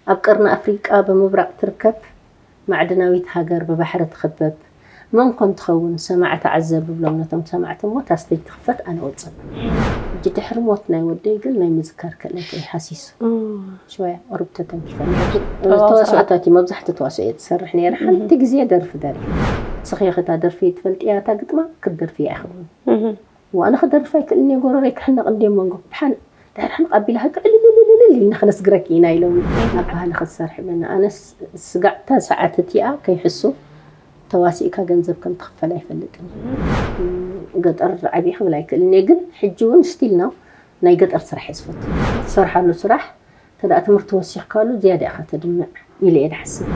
ኣብ ቀርኒ ኣፍሪቃ ብምብራቕ ትርከብ ማዕድናዊት ሃገር ብባሕሪ ትኽበብ መን ኮን ትኸውን? ሰማዕቲ ዓዘብ ብብሎም ነቶም ሰማዕቲ እሞ እታ ስተጅ ትኽፈት ኣነ ወጽእ። ሕጂ ድሕሪ ሞት ናይ ወደይ ግን ናይ ምዝካር ክእለት እየ ሃሲሱ። ሽወያ ቁሩብ ተተንኪፈ። ተዋስኦ። ተዋስኦታት እዩ መብዛሕትኡ ተዋስኦ እየ ትሰርሕ ነይረ። ሓንቲ ግዜ ደርፊ ደሪፈ። ንስኺ ኸ እታ ደርፊ ትፈልጥያ እታ ግጥማ ክትደርፍያ ኣይኸውን። ዋና ክደርፍ ኣይክእልን እየ፣ ጎረረይ ክሕነቕ እንድየ መንጎ። ድሓን ድሕሪ ሕንቕ ኣቢላ ህቂ ዕልልልልልል ኢልና ከነስግረኪ ኢና ኢሎም ኣብ ባህሊ ክትሰርሒ ብለና። ኣነስ ስጋዕ እታ ሰዓት እቲኣ ከይሕሱ ተዋሲእካ ገንዘብ ከም ትኽፈል ኣይፈልጥን። ገጠር ዓብየ ክብል ኣይክእልን እየ፣ ግን ሕጂ እውን ስቲል ነው ናይ ገጠር ስራሕ እየ ዝፈቱ። ትሰርሓሉ ስራሕ እንተ ደኣ ትምህርቲ ወሲኽካሉ ዝያዳ ኢኻ ተድምዕ ኢለ እየ ድሓስብ።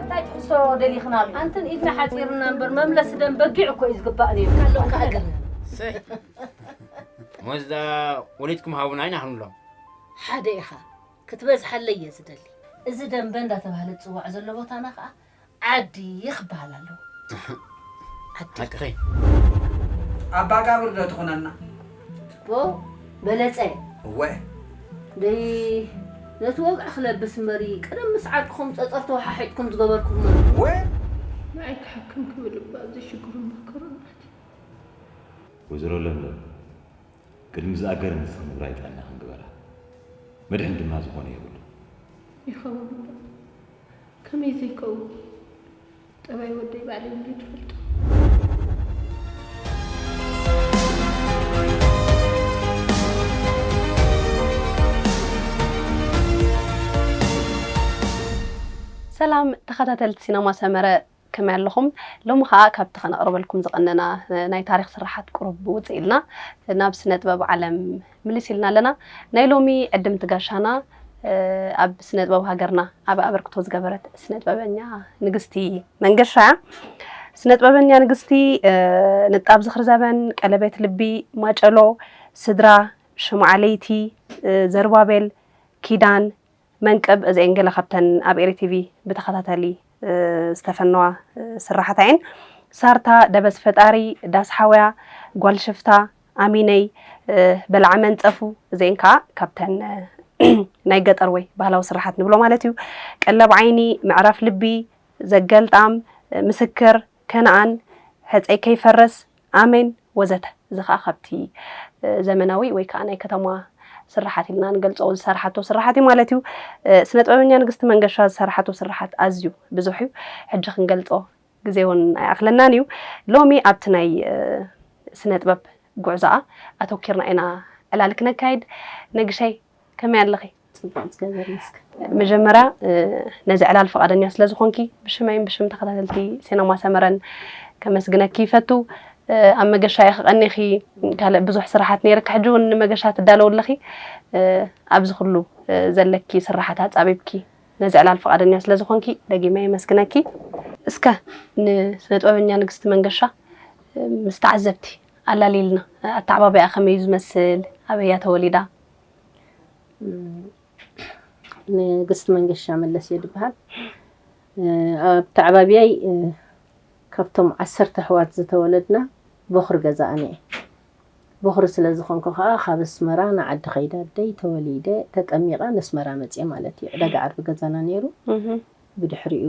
እንታይ ትሕዝቶ ደሊኽናሉ? ኣንተን ኢድና ሓጺርና እምበር መምለሲ ደም በጊዕ እኮ እዩ ዝግባእ ነይሩ። ካለውካ ሃገር። ሰይ። ሞዝዳ ወሊድኩም ሃቡና ኢና ክንብሎም። ሓደ ኢኻ። ክትበዝሓለይ እየ ዝደሊ። እዚ ደንበ እንዳተባህለ ዝጽዋዕ ዘሎ ቦታና ኸኣ ዓዲ ክበሃል ኣለዎ። ዓዲ። ሓቅኺ። ኣባጋብር ዶ ትኾነና? ጽቡቕ በለጸ። እወ። ደይ ነቲ ወግዒ ክለብስ እምበሪ፣ ቀደም ምስ ዓርክኹም ጸጸር ተወሓሒጥኩም ዝገበርኩሞ። እወ። ንዓይ ክሕክም ክብል እባ እዚ ሽግሩን መከራን ኣትዩ። ወይዘሮ ለምለም፣ ቅድሚ ዝኣገረ ንስኺ ምብራይ ጥዕና ክንግበራ። መድሕን ድማ ዝኾነ የብሉ። ይኸውን እምበር፣ ከመይ ዘይከውን? ጠባይ ወደይ ባዕለይ እንድየ ትፈልጦ። ሰላም ተኸታተልቲ ሲነማ ሰመረ፣ ከመይ ኣለኹም? ሎሚ ኸኣ ካብቲ ከነቕርበልኩም ዝቐነና ናይ ታሪኽ ስርሓት ቁሩብ ውፅእ ኢልና ናብ ስነ ጥበብ ዓለም ምልስ ኢልና ኣለና። ናይ ሎሚ ዕድምቲ ጋሻና፣ እ፣ ኣብ ስነ ጥበብ ሃገርና ዓቢ ኣበርክቶ ዝገበረት ስነ ጥበበኛ ንግስቲ መንገሻ እያ። ስነ ጥበበኛ ንግስቲ፣ እ፣ ንጣብ ዝኽሪ ዘበን፣ ቀለቤት ልቢ፣ ማጨሎ፣ ስድራ፣ ሽምዓ ለይቲ፣ እ፣ ዘሩባቤል፣ ኪዳን፣ መንቅብ፣ እዚኤን ገለ ካብተን ኣብ ኤሪ ቲቪ ብተኸታታሊ፣ እ፣ ዝተፈነዋ፣ እ፣ ስራሓታ እየን። ሳርታ፣ ደበስ ፈጣሪ፣ ዳስ ሓውያ፣ ጓል ሽፍታ፣ ኣሚነይ፣ እ፣ በላዓ መንጸፉ፣ እዚኤን ከኣ ካብተን፣ እ፣ ናይ ገጠር ወይ ባህላዊ ስራሓት ንብሎ ማለት እዩ። ቀለብ ዓይኒ፣ ምዕራፍ ልቢ፣ ዘገልጣም፣ እ፣ ምስክር፣ ከነኣን፣ ሕጸይ ከይፈርስ፣ ኣሜን፣ ወዘተ። እዚ ኸኣ ካብቲ፣ እ፣ ዘመናዊ ወይ ከኣ ናይ ከተማ ስርሓት ኢልና ንገልጾ ዝሰርሓቶ ስርሓት እዩ ማለት እዩ። እ፣ ስነ ጥበበኛ ንግስቲ መንገሻ ዝሰርሓቶ ስርሓት ኣዝዩ ብዙሕ እዩ። ሕጂ ክንገልጾ ግዜ እውን ኣይኣኽለናን እዩ። ሎሚ ኣብቲ ናይ፣ እ፣ ስነ ጥበብ ጉዕዞኣ ኣተኪርና ኢና ዕላል ክነካይድ። ነግሸይ፣ ከመይ ኣለኺ? ጽቡቕ፣ እግዚኣብሔር ይመስገን። መጀመርያ፣ እ፣ ነዚ ዕላል ፈቓደኛ ስለ ዝኾንኪ ብሽመይን ብሽም ተኸታተልቲ ሲነማ ሰመረን ከመስግነኪ ይፈቱ። እ፣ ኣብ መገሻ ኢኺ ቀኒኺ፣ ካልእ ብዙሕ ስራሓት ነይርኪ፣ ሕጂ እውን ንመገሻ ትዳለዊ ኣለኺ። እ፣ ኣብዚ ኩሉ፣ እ፣ ዘለኪ ስራሓት ኣጻቢብኪ ነዚ ዕላል ፈቓደኛ ስለ ዝኾንኪ ደጊመ የመስግነኪ። እስከ ንስነ ጥበበኛ ንግስቲ መንገሻ፣ እ፣ ምስ ተዓዘብቲ ኣላሊልና፣ ኣተዓባቢኣ ከመይ እዩ ዝመስል? ኣበይ እያ ተወሊዳ? እም፣ ንግስቲ መንገሻ መለስ እየ ድበሃል። እ፣ ኣብ ተዓባብያይ፣ እ፣ ካብቶም ዓሰርተ ኣሕዋት ዝተወለድና ቦኽሪ ገዛ ኣነ እየ። ቦኽሪ ስለ ዝኾንኩ ኸኣ ካብ ኣስመራ ንዓዲ ኸይደ ኣደይ ተወሊደ ተጠሚቐ ነስመራ መጽየ ማለት እዩ። ዕዳጋ ዓርቢ ገዛና ነይሩ። እህ። ብድሕሪኡ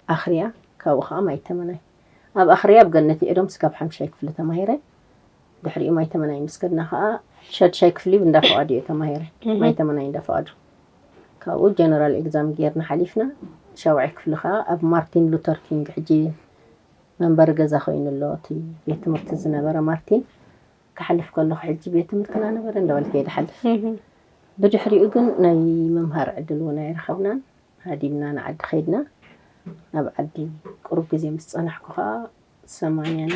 ኣኽርያ፣ ካብኡ ኸኣ ማይ ተመናይ። ኣብ ኣኽርያ ኣብ ገነት ኤዶም ስጋብ ሓምሻይ ክፍሊ ተማሂረ። ድሕሪኡ ማይ ተመናይ ምስ ከድና ኸኣ ሻድሻይ ክፍሊ ብእንዳ ፍቓዱ እየ ተማሂረ። እህ። ማይ ተመናይ እንዳ ፍቓዱ። ካብኡ ጀነራል ኤግዛም ጌርና ሓሊፍና። ሻውዓይ ክፍሊ ኸኣ ኣብ ማርቲን ሉተር ኪንግ፣ ሕጂ መንበሪ ገዛ ኮይኑ ኣሎ፣ እቲ ቤት ትምህርቲ ዝነበረ ማርቲን። ክሓልፍ ከለኹ ሕጂ ቤት ትምህርትና ነበረ እንዳበልኩ እየ ዝሓልፍ። እህ። ብድሕሪኡ ግን ናይ ምምሃር ዕድል እውን ኣይረኸብናን። ሃዲምና ንዓዲ ኸይድና። ኣብ ዓዲ ቁሩብ ግዜ ምስ ጸናሕኩ ኸኣ ሰማንያን፣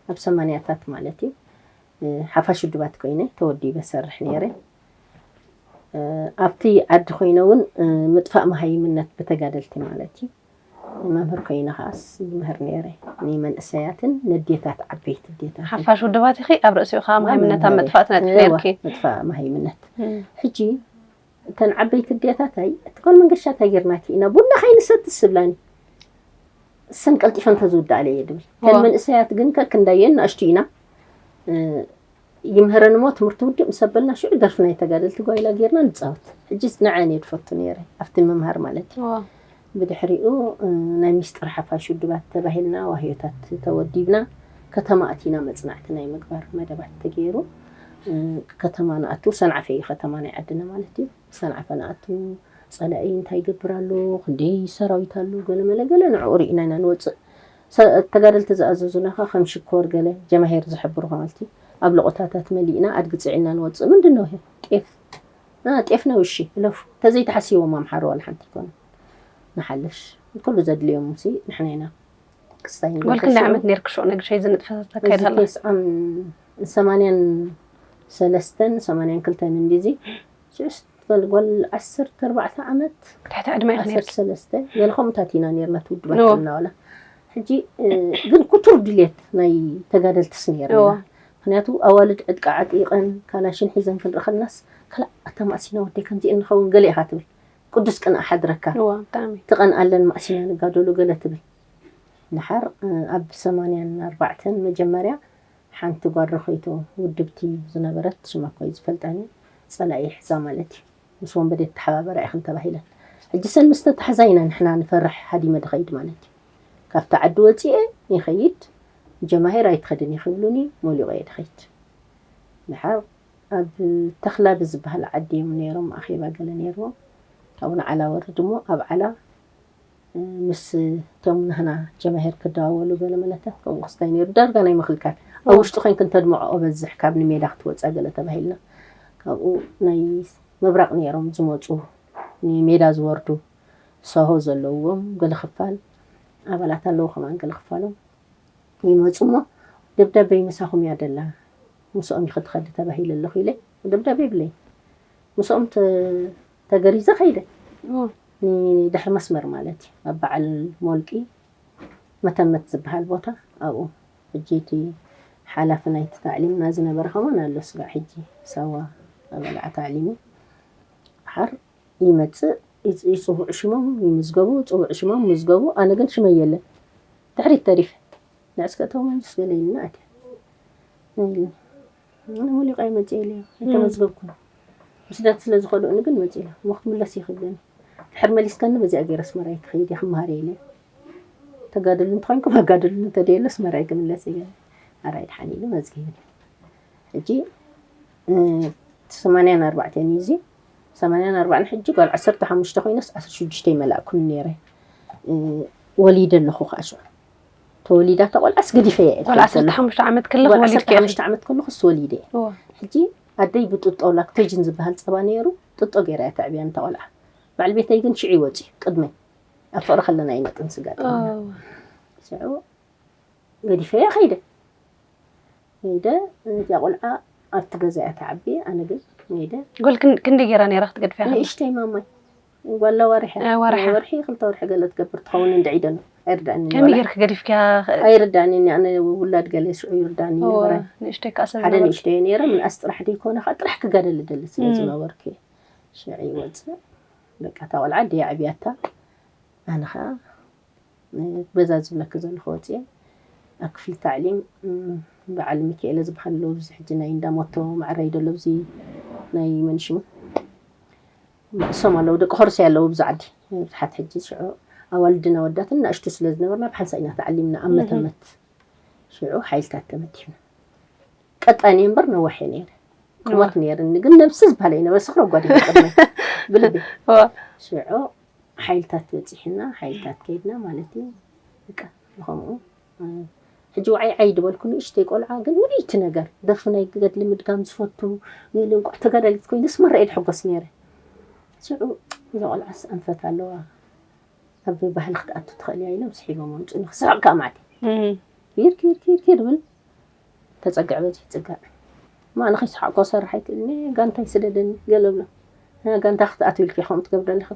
ኣብ ሰማንያታት ማለት እዩ፣ እ፣ ሓፋሽ ውድባት ኮይነ ተወዲበ እሰርሕ ነይረ። እ፣ ኣብቲ ዓዲ ኮይነ እውን፣ እ፣ ምጥፋእ መሃይምነት ብተጋደልቲ ማለት እዩ፣ መምህር ኮይነ ከዓስ ይምህር ነይረ። ንመንእሰያትን ነዴታት፣ ዓበይቲ ኣዴታት። ሓፋሽ ውድባት ኢኺ፣ ኣብ ርእሲኡ ከዓ መሃይምነት ኣብ ምጥፋእ ትነጥፊ ነርኪ። ምጥፋእ መሃይምነት። ሕጂ እተን ዓበይቲ ኣዴታታይ፣ እቲ ጓል መንገሻ እንታይ ጌርናኪ ኢና ቡና ከይንሰትስ ዝብላኒ። እሰን ቀልጢፈን ተዝውዳኣለ እየ ድብል። እተን መንእሰያት ግን ከክንዳየን ንኣሽቱ ኢና። ይምህረን እሞ ትምህርቲ ውድእ ምስ ኣበልና ሽዑ ደርፊ ናይ ተጋደልቲ ጓይላ ጌርና ንፃወት። ሕጂ ንዐን እየ ድፈቱ ነይረ ኣብቲ ምምሃር ማለት እዩ። ብድሕሪኡ ናይ ሚስጥር ሓፋሽ ውድባት ተባሂልና ዋህዮታት ተወዲብና ከተማ ኣቲና መፅናዕቲ ናይ ምግባር መደባት ተገይሩ። ከተማ ንኣቱ ሰንዓፈ እዩ ከተማ ናይ ዓድና ማለት እዩ። ሰንዓፈ ንኣቱ ፀላኢ እንታይ ይገብር ኣሎ፣ ክንደይ ሰራዊት ኣሎ፣ ገለ መለ ገለ ንዕኡ ርኢና ኢና ንወፅእ። ተጋደልቲ ዝኣዘዙና ከ ከም ሽኮር ገለ ጀማሄር ዝሕብሩ ከማልቲ ኣብ ለቆታታት መሊእና ኣድጊ ፅዒና ንወፅእ። ምንድን ነው ይሄ? ጤፍ። ጤፍ ነው። እሺ እለፉ። ተዘይተሓሲቦም ኣምሓሩ ዋላ ሓንቲ ይኮኑ ንሓልፍሽ ኩሉ ዘድልዮም ሲ ንሕና ኢና። ክስታይ ጓል ክንደይ ዓመት ነርክ ሽዑ ነግሸይ ዝንጥፈታት ተካይድ ሃላ? ተስዓን ሰማንያን ሰለስተን ሰማንያን ክልተን እንዲዚ ሽዑስ ጓል ዓሰርተ ኣርባዕተ ዓመት ትሕቲ ዕድመ ኢኺ ነርኪ? ሰለስተ ገለ ከምኡታት ኢና ነርና ትውድባት ናዋላ። ሕጂ ግን ኩቱር ድልየት ናይ ተጋደልትስ ነርና። ምክንያቱ ኣዋልድ ዕጥቃ ዓጢቐን ካላሽን ሒዘን ክንረኸልናስ ከላ ኣታ ማእሲና ወደይ ከምዚኤን ንኸውን ገለ ኢኻ ትብል። ቅዱስ ቅንኣ ሓድረካ። ትቐንኣለን ማእሲና ንጋደሉ ገለ ትብል። ድሓር ኣብ ሰማንያን ኣርባዕተን መጀመርያ ሓንቲ ጓል ረኸይቶ ውድብቲ ዝነበረት ሽማ እኮ እዩ ዝፈልጣኒ። ፀላኢ ይሕዛ ማለት እዩ። ምስ ወንበዴ ተሓባበራ ኢኽን ተባሂለን። ሕጂ ሰን ምስ ተታሕዛ ኢና ንሕና ንፈርሕ ሃዲመ ድኸይድ ማለት እዩ። ካብቲ ዓዲ ወፂኤ ይኸይድ ጀማሂር ኣይትኸድን ይኽብሉኒ ሞሊቆ እየ ድኸይድ። ድሓር ኣብ ተኽላ ብዝበሃል ዓዲ እዮም ነይሮም ኣኼባ ገለ ነይርዎም። ካብኡ ንዓላ ወርድ እሞ ኣብ ዓላ ምስ እቶም ናህና ጀማሄር ክደዋወሉ ገለ መለታት ከምኡ ክስታይ ነይሩ። ዳርጋ ናይ ምኽልካል ኣብ ውሽጢ ኮይንክ እንተድምዖ በዝሕ ካብ ንሜዳ ክትወፃ ገለ ተባሂልና። ካብኡ ናይ ምብራቕ ነይሮም ዝመፁ ንሜዳ ዝወርዱ ሰሆ ዘለውዎም ገለ ክፋል ኣባላት ኣለዉ ከማን ገለ ክፋሎም ይመፁ እሞ ደብዳበይ ምሳኹም እያ ደላ ምስኦም ኢኺ ትኸዲ ተባሂለ ኣለኹ ኢለ ደብዳበ ይብለይ ምስኦም ተገሪዘ ከይደ ንድሕሪ መስመር ማለት እዩ ኣብ በዓል ሞልቂ መተመት ዝበሃል ቦታ ኣብኡ ሕጂ እቲ ሓላፊ ናይቲ ታዕሊምና ዝነበረ ከማን ኣሎ ስጋዕ ሕጂ ሳዋ ኣበልዓ ታዕሊሚ ሓር ይመፅእ ይፅውዑ ሽሞም ይምዝገቡ ፅውዑ ሽሞም ምዝገቡ ኣነ ግን ሽመይ የለን ድሕሪት ተሪፈ ንዕስከ እተው መንጅስ ገለ ኢልና ኣትያ ሙሊቃ ይመፅእ ኢለ ኣይተመዝገብኩን ምስዳት ስለ ዝኸልኡኒ ግን መፂእ ኢለ እሞ ክትምለስ ይኽብለኒ ድሕር መሊስከኒ በዚኣ ገይረ ኣስመራ ይትኸይድ እየ ክመሃር ኢለ ተጋደሉ እንተኾይንኩም ኣጋደሉ እንተደየለ ኣስመራ ይክምለስ እየ ኣራይ ድሓን ኢሉ መዝጊብኒ ሕጂ ሰማንያን ኣርባዕተን እዩ እዚ ሰማንያን ኣርባዕን ሕጂ ጓል ዓሰርተ ሓሙሽተ ኮይነስ ዓሰርተ ሽዱሽተ ይመላእኩኒ ነይረ ወሊደ ኣለኹ ከዓ ሽዑ ተወሊዳ እታ ቆልዓስ ገዲፈያ እየ ጓል ዓሰርተ ሓሙሽተ ዓመት ከለኽ ወሊድኪ ኢኺ? ዓመት ከለኹስ ወሊደ እየ ሕጂ ኣደይ ብጥጦ ላክቶጅን ዝበሃል ፀባ ነይሩ ጥጦ ገይራ እያ ተዕብያ ንታ ቆልዓ በዓል ቤተይ ግን ሽዑ ይወፅዩ ቅድመይ ኣብ ፍቕሪ ከለና ይመጥን ስጋ ሽዑ ገዲፈያ ከይደ ከይደ እዚኣ ቆልዓ ኣብቲ ገዛ እያ ተዓቢ ኣነ ግን ከይደ ጎል ክንደይ ገይራ ነይራ ክትገድፍያ ከላ? ንእሽተይ ማማይ ጓላ ዋርሒ ወርሒ ክልተ ወርሒ ገለ ትገብር ትኸውን እንድዒ ደሎ ኣይርዳእኒ ከመይ ጌርክ ገዲፍክያ? ኣይርዳእኒ ኣነ ውላድ ገለ ሽዑ ይርዳእኒ ነበረ ንእሽተይ ከዓ ሰብ ሓደ ንእሽተይ ነይረ ምንኣስ ጥራሕ ደይኮነ ከዓ ጥራሕ ክጋደል ደሊ ስለ ዝነበርኩ ሽዑ ይወፅእ በቃ እታ ቆልዓ ደይ ዓብያታ ኣነ ከዓ በዛ ዝብለኪ ዘለኹ ወፅየ ኣብ ክፍሊ ታዕሊም በዓል ሚካኤለ ዝበሃል ኣሎ ኣብዚ ሕጂ ናይ እንዳሞቶ ማዕረይ ደሎ ኣብዚ ናይ መንሽሙ እሶም ኣለዉ ደቂ ኾርሲ ኣለዉ ብዙ ዓዲ ብዙሓት ሕጂ ሽዑ ኣዋልድና ወዳትን ንኣሽቱ ስለ ዝነበርና ብሓንሳ ኢና ተዓሊምና ኣብ መተመት ሽዑ ሓይልታት ተመዲብና ቀጣን እየ እምበር ነዋሕ እየ ነይረ ቁመት ነይርኒ ግን ነብሲ ዝበሃል እየ ነበረ ስኽሮ ጓዲፈ ቅድመ ብልቢ ሽዑ ሓይልታት በፂሕና ሓይልታት ከይድና ማለት እዩ በቃ ብኸምኡ ሕጂ ውዓይ ዓይ ድበልኩ ንእሽተይ ቆልዓ ግን ውዕይቲ ነገር ደርፊ ናይ ገድሊ ምድጋም ዝፈቱ ገለ እንቋዕ ተጋዳሊት ኮይነ ስመራ እየ ድሕጎስ ነይረ ሽዑ እዛ ቆልዓስ ኣንፈት ኣለዋ ኣብ ባህሊ ክትኣቱ ትኽእል እያ ኢሎም ስሒቦም ኣምፁኒ ክስሕቕ ከዓ ማዕት ኪድ ኪድ ኪድ ኪድ ብል ተፀግዕ በዚ ይፅጋዕ እማ ኣነ ከይሰሓቅኮ ክሰርሕ ኣይክእልን እየ ጋንታይ ስደደኒ ገለ ብሎ ጋንታ ክትኣትዊ ኢልኪ ከምኡ ትገብሪ ኣለኺ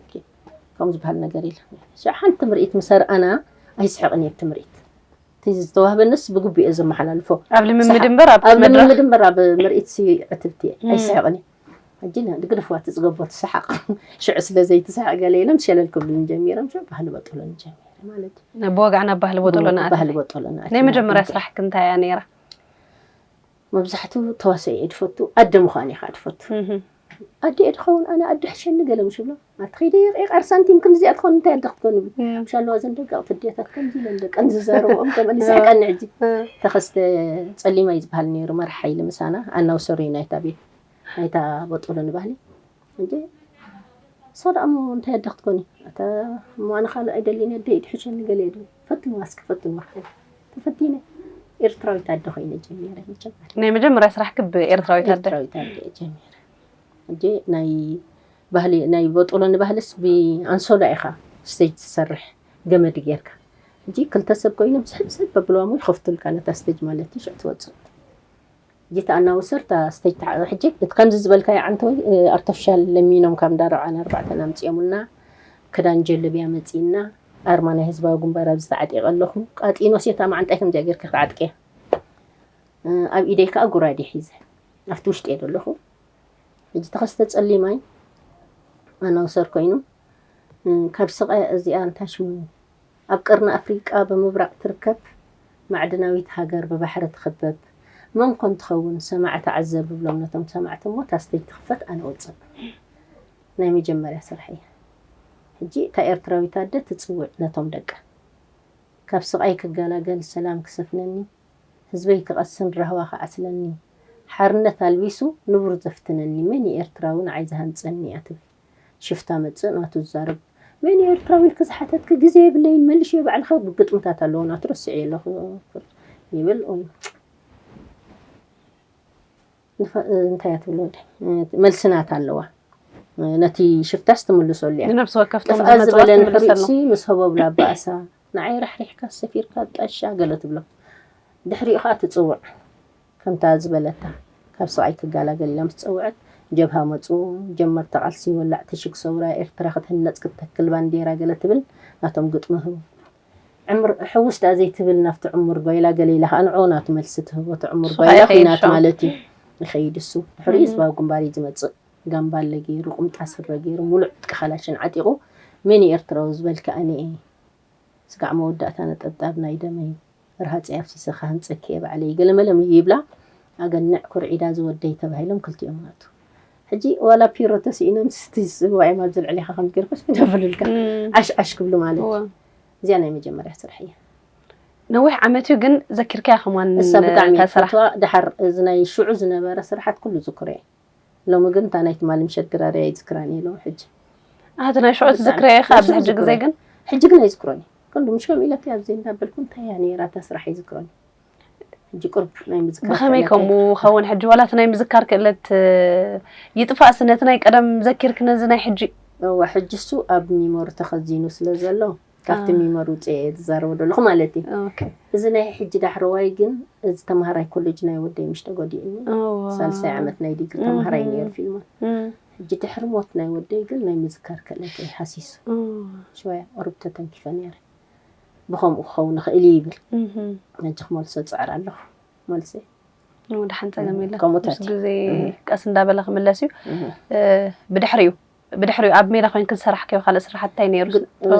ከምኡ ዝበሃል ነገር የለን። ሽዑ ሓንቲ ምርኢት ምስ ኣርኣና ኣይስሕቕን እየ ኣብቲ ምርኢት። እቲ ዝተዋህበንስ ብግቡእ እየ ዘመሓላልፎ። ኣብ ልምምድ እምበር ኣብ ኣብ መድረኽ ልምምድ እምበር ኣብ ምርኢት ሲ ዕትብቲ እየ። ኣይስሕቕን እየ። ሕጂ ን- ግደፍዋ ትጽገቦ ትስሓቕ። ሽዑ ስለ ዘይትስሕቕ ገለ ኢሎም ሸለል ክብሉኒ ጀሚሮም። ሽዑ ባህሊ በጦሎኒ ጀሚረ ማለት እዩ። ብወግዓን ኣብ ባህሊ በጦሎና ባህሊ በጦሎና ናይ መጀመርያ ስራሕኪ እንታይ እያ ነይራ? መብዛሕትኡ ተዋሳኢ እየ ድፈቱ፣ ኣደ ምዃን እየ ከዓ ድፈቱ። ኣደ እየ ድኸውን፣ ኣነ ኣደ ሕሸኒ ገለ ምስ ብሎ ኣቲ ኸይደ የቐር ሳንቲም ክንዲዚኣ ትኾን እንታይ ኣደ ክትኮን ይብል። ምሽ ኣለዋ ዘን ደቂ ኣቕቲ ኣዴታት ከምዚ ኢለን ደቀን ዝዛረብኦም ከምኣን ይስሕቀኒ። ሕጂ ተኸስተ ጸሊማይ ዝበሃል ነይሩ መራሕ ሓይሊ ምሳና ኣናውሰሩ እዩ ናይታ ቤት ናይታ በጦሎኒ ባህሊ። እንጂ እሳ ደኣ እሞ እንታይ ኣደ ክትኮኒ? ኣታ እሞ ኣነ ካልእ ኣይደልን እየ፣ ኣደ እዩ ድሕሸኒ ገለ እየ ድብል። ፈትንዋ እስኪ ፈትንዋ። ተፈቲነ ኤርትራዊት ኣደ ኮይነ ጀሚረ መጀመርያ። ናይ መጀመርያ ስራሕኪ ብኤርትራዊት ኣደ ኤርትራዊት ኣደ እየ ጀሚረ። እንጂ ናይ ባህሊ ናይ በጦሎኒ ባህልስ ብኣንሶላ ኢኻ ስቴጅ ትሰርሕ ገመድ ጌርካ። እንጂ ክልተ ሰብ ኮይኖም ስሕብ ስሕብ በብልዋሞ ይኸፍቱልካ ነታ ስቴጅ ማለት እዩ ሽዑ ትወፅእ። ጅታ ኣናውሰር ታ ስቴጅ ተዓ- ሕጂ እቲ ከምዚ ዝበልካዮ ዓንተወይ ኣርተፍሻል ለሚኖም ካብ እንዳረብዓን ኣርባዕተን ኣምፅኦምልና ክዳን ጀለብያ መፂእና ኣርማ ናይ ህዝባዊ ግንባር ኣብዚ ተዓጢቐ ኣለኹ ቃጢኖ ሴታ ማዓንጣይ ከምዚኣ ጌርካ ክትዓጥቅያ ኣብ ኢደይ ከዓ ጉራዴ ሒዘ ኣብቲ ውሽጢ እየ ዘለኹ። ሕጂ ተኸስተ ጸሊማይ ኣናውሰር ኮይኑ ካብ ስቓያ እዚኣ እንታይ ሽሙ ኣብ ቀርኒ ኣፍሪቃ ብምብራቕ ትርከብ ማዕድናዊት ሃገር ብባሕሪ ትኽበብ መን ኮን ትኸውን ሰማዕ ተዓዘብ ብብሎም ነቶም ሰማዕቲ እሞ እታ ስቴጅ ትኽፈት ኣነ ወፅእ ናይ መጀመርያ ስራሕ እያ። ሕጂ እታ ኤርትራዊት ኣደ ትፅውዕ ነቶም ደቃ ካብ ስቓይ ክገላገል ሰላም ክሰፍነኒ ህዝበይ ክቐስን ራህዋ ክዓስለኒ ሓርነት ኣልቢሱ ንቡር ዘፍትነኒ መን እዩ ኤርትራዊ ንዓይ ዝሃንጸኒ እያ ትብል ሽፍታ መጽእ ናቱ ዝዛረብ መን እዩ ኤርትራዊ ኢልኪ ዝሓተትኪ ግዜ የብለይን መልሽዮ ባዕልኺ ግጥምታት ኣለዎ ናቱ ረሲዐዮ ኣለኹ ይብል ኡይ መልስናት ኣለዋ ነቲ ሽፍታስ ትምልሰሉ እያ ንነብሲ ወከፍ ጥፍኣ ዝበለን ሕሪእሲ ምስ ህቦብላ ኣባእሳ ንዓይ ራሕሪሕካ ሰፊርካ ጣሻ ገለ ትብሎ ድሕሪኡ ከዓ ትፅውዕ ከምታ ዝበለታ ካብ ስቓይ ክጋላገል ኢላ ምስ ፀውዐት ጀብሃ መፁ ጀመርተ ቃልሲ ወላዕቲ ሽግ ሰውራ ኤርትራ ክትህነፅ ክትተክል ባንዴራ ገለ ትብል ናቶም ግጥሚ ህቡ ዕምር ሕውስ ደኣ ዘይትብል ናብቲ ዕሙር ጓይላ ገለ ኢላ ከዓ ንዕኡ ናቱ መልሲ ትህቦ እቲ ዕሙር ጓይላ ኩናት ማለት እዩ ይኸይድ እሱ ድሕሪኡ ህዝባዊ ግንባር እዩ ዝመፅእ ጋምባለ ገይሩ ቁምጣ ስረ ገይሩ ሙሉእ ዕጥቂ ካላሽን ዓጢቑ መን እዩ ኤርትራዊ ዝበልኪ ኣነ እየ ስጋዕ መወዳእታ ነጠብጣብ ናይ ደመይ ርሃፀይ ኣፍሲሰ ክሃንፀኪ እየ ባዕለይ ገለመለም እዩ ይብላ ኣገንዕ ኩርዒዳ ዝወደይ ተባሂሎም ክልቲኦም ናቱ ሕጂ ዋላ ፒሮ ተስኢኖም ስቲ ዝፅልዋ እዮም ኣብዚ ልዕሊኻ ከም ገርኩስ ክደፍሉልካ ዓሽዓሽ ክብሉ ማለት እዩ እዚኣ ናይ መጀመርያ ስራሕ እያ ነዊሕ ዓመት እዩ ግን ዘኪርካያ ከማን እሳ ብጣዕሚ እያ ትፈትዋ ድሓር እዚ ናይ ሽዑ ዝነበረ ስራሓት ኩሉ ዝክሮ እየ ሎሚ ግን እታ ናይ ትማሊ ምሸት ግራርያ ይዝክራን እየ ሎሚ ሕጂ ኣቲ ናይ ሽዑ ትዝክረዮ ኢኻ ኣብዚ ሕጂ ግዜ ግን ሕጂ ግን ኣይዝክሮን እዩ ክንዱ ምሽ ከም ኢለካ ኣብዚ እንዳበልኩ እንታይ እያ ነይራ እታ ስራሕ ኣይዝክሮን ሕጂ ቁርብ ናይ ምዝካር ብኸመይ ከምኡ ኸውን ሕጂ ዋላ እቲ ናይ ምዝካር ክእለት ይጥፋእስ ነቲ ናይ ቀደም ዘኪርክ ነዚ ናይ ሕጂ እዋ ሕጂ እሱ ኣብ ሚሞሪ ተኸዚኑ ስለ ዘሎ ካብቲ ሚሞሪ ውፅአ እየ ዝዛረቦ ዘለኹ ማለት እዩ እዚ ናይ ሕጂ ዳሕረዋይ ግን እዚ ተምሃራይ ኮሌጅ ናይ ወደይ ምሽ ተጎዲእኒ ሳልሳይ ዓመት ናይ ዲግሪ ተምሃራይ ነይሩ ፊልሞን ሕጂ ድሕሪ ሞት ናይ ወደይ ግን ናይ ምዝካር ክእለተይ ሃሲሱ ሽወያ ቁሩብ ተተንኪፈ ነይረ ብኸምኡ ክኸውን ይኽእል እዩ ይብል ሕጂ ክመልሶ ዝፅዕር ኣለኹ መልሰይ ወደ ሓንፀገም የለ ከምኡታት ግዜ ቀስ እንዳበለ ክምለስ እዩ ብድሕሪኡ ብድሕሪኡ ኣብ ሜዳ ኮይንክ ዝሰራሕከዮ ካልእ ስራሓት እንታይ ነይሩ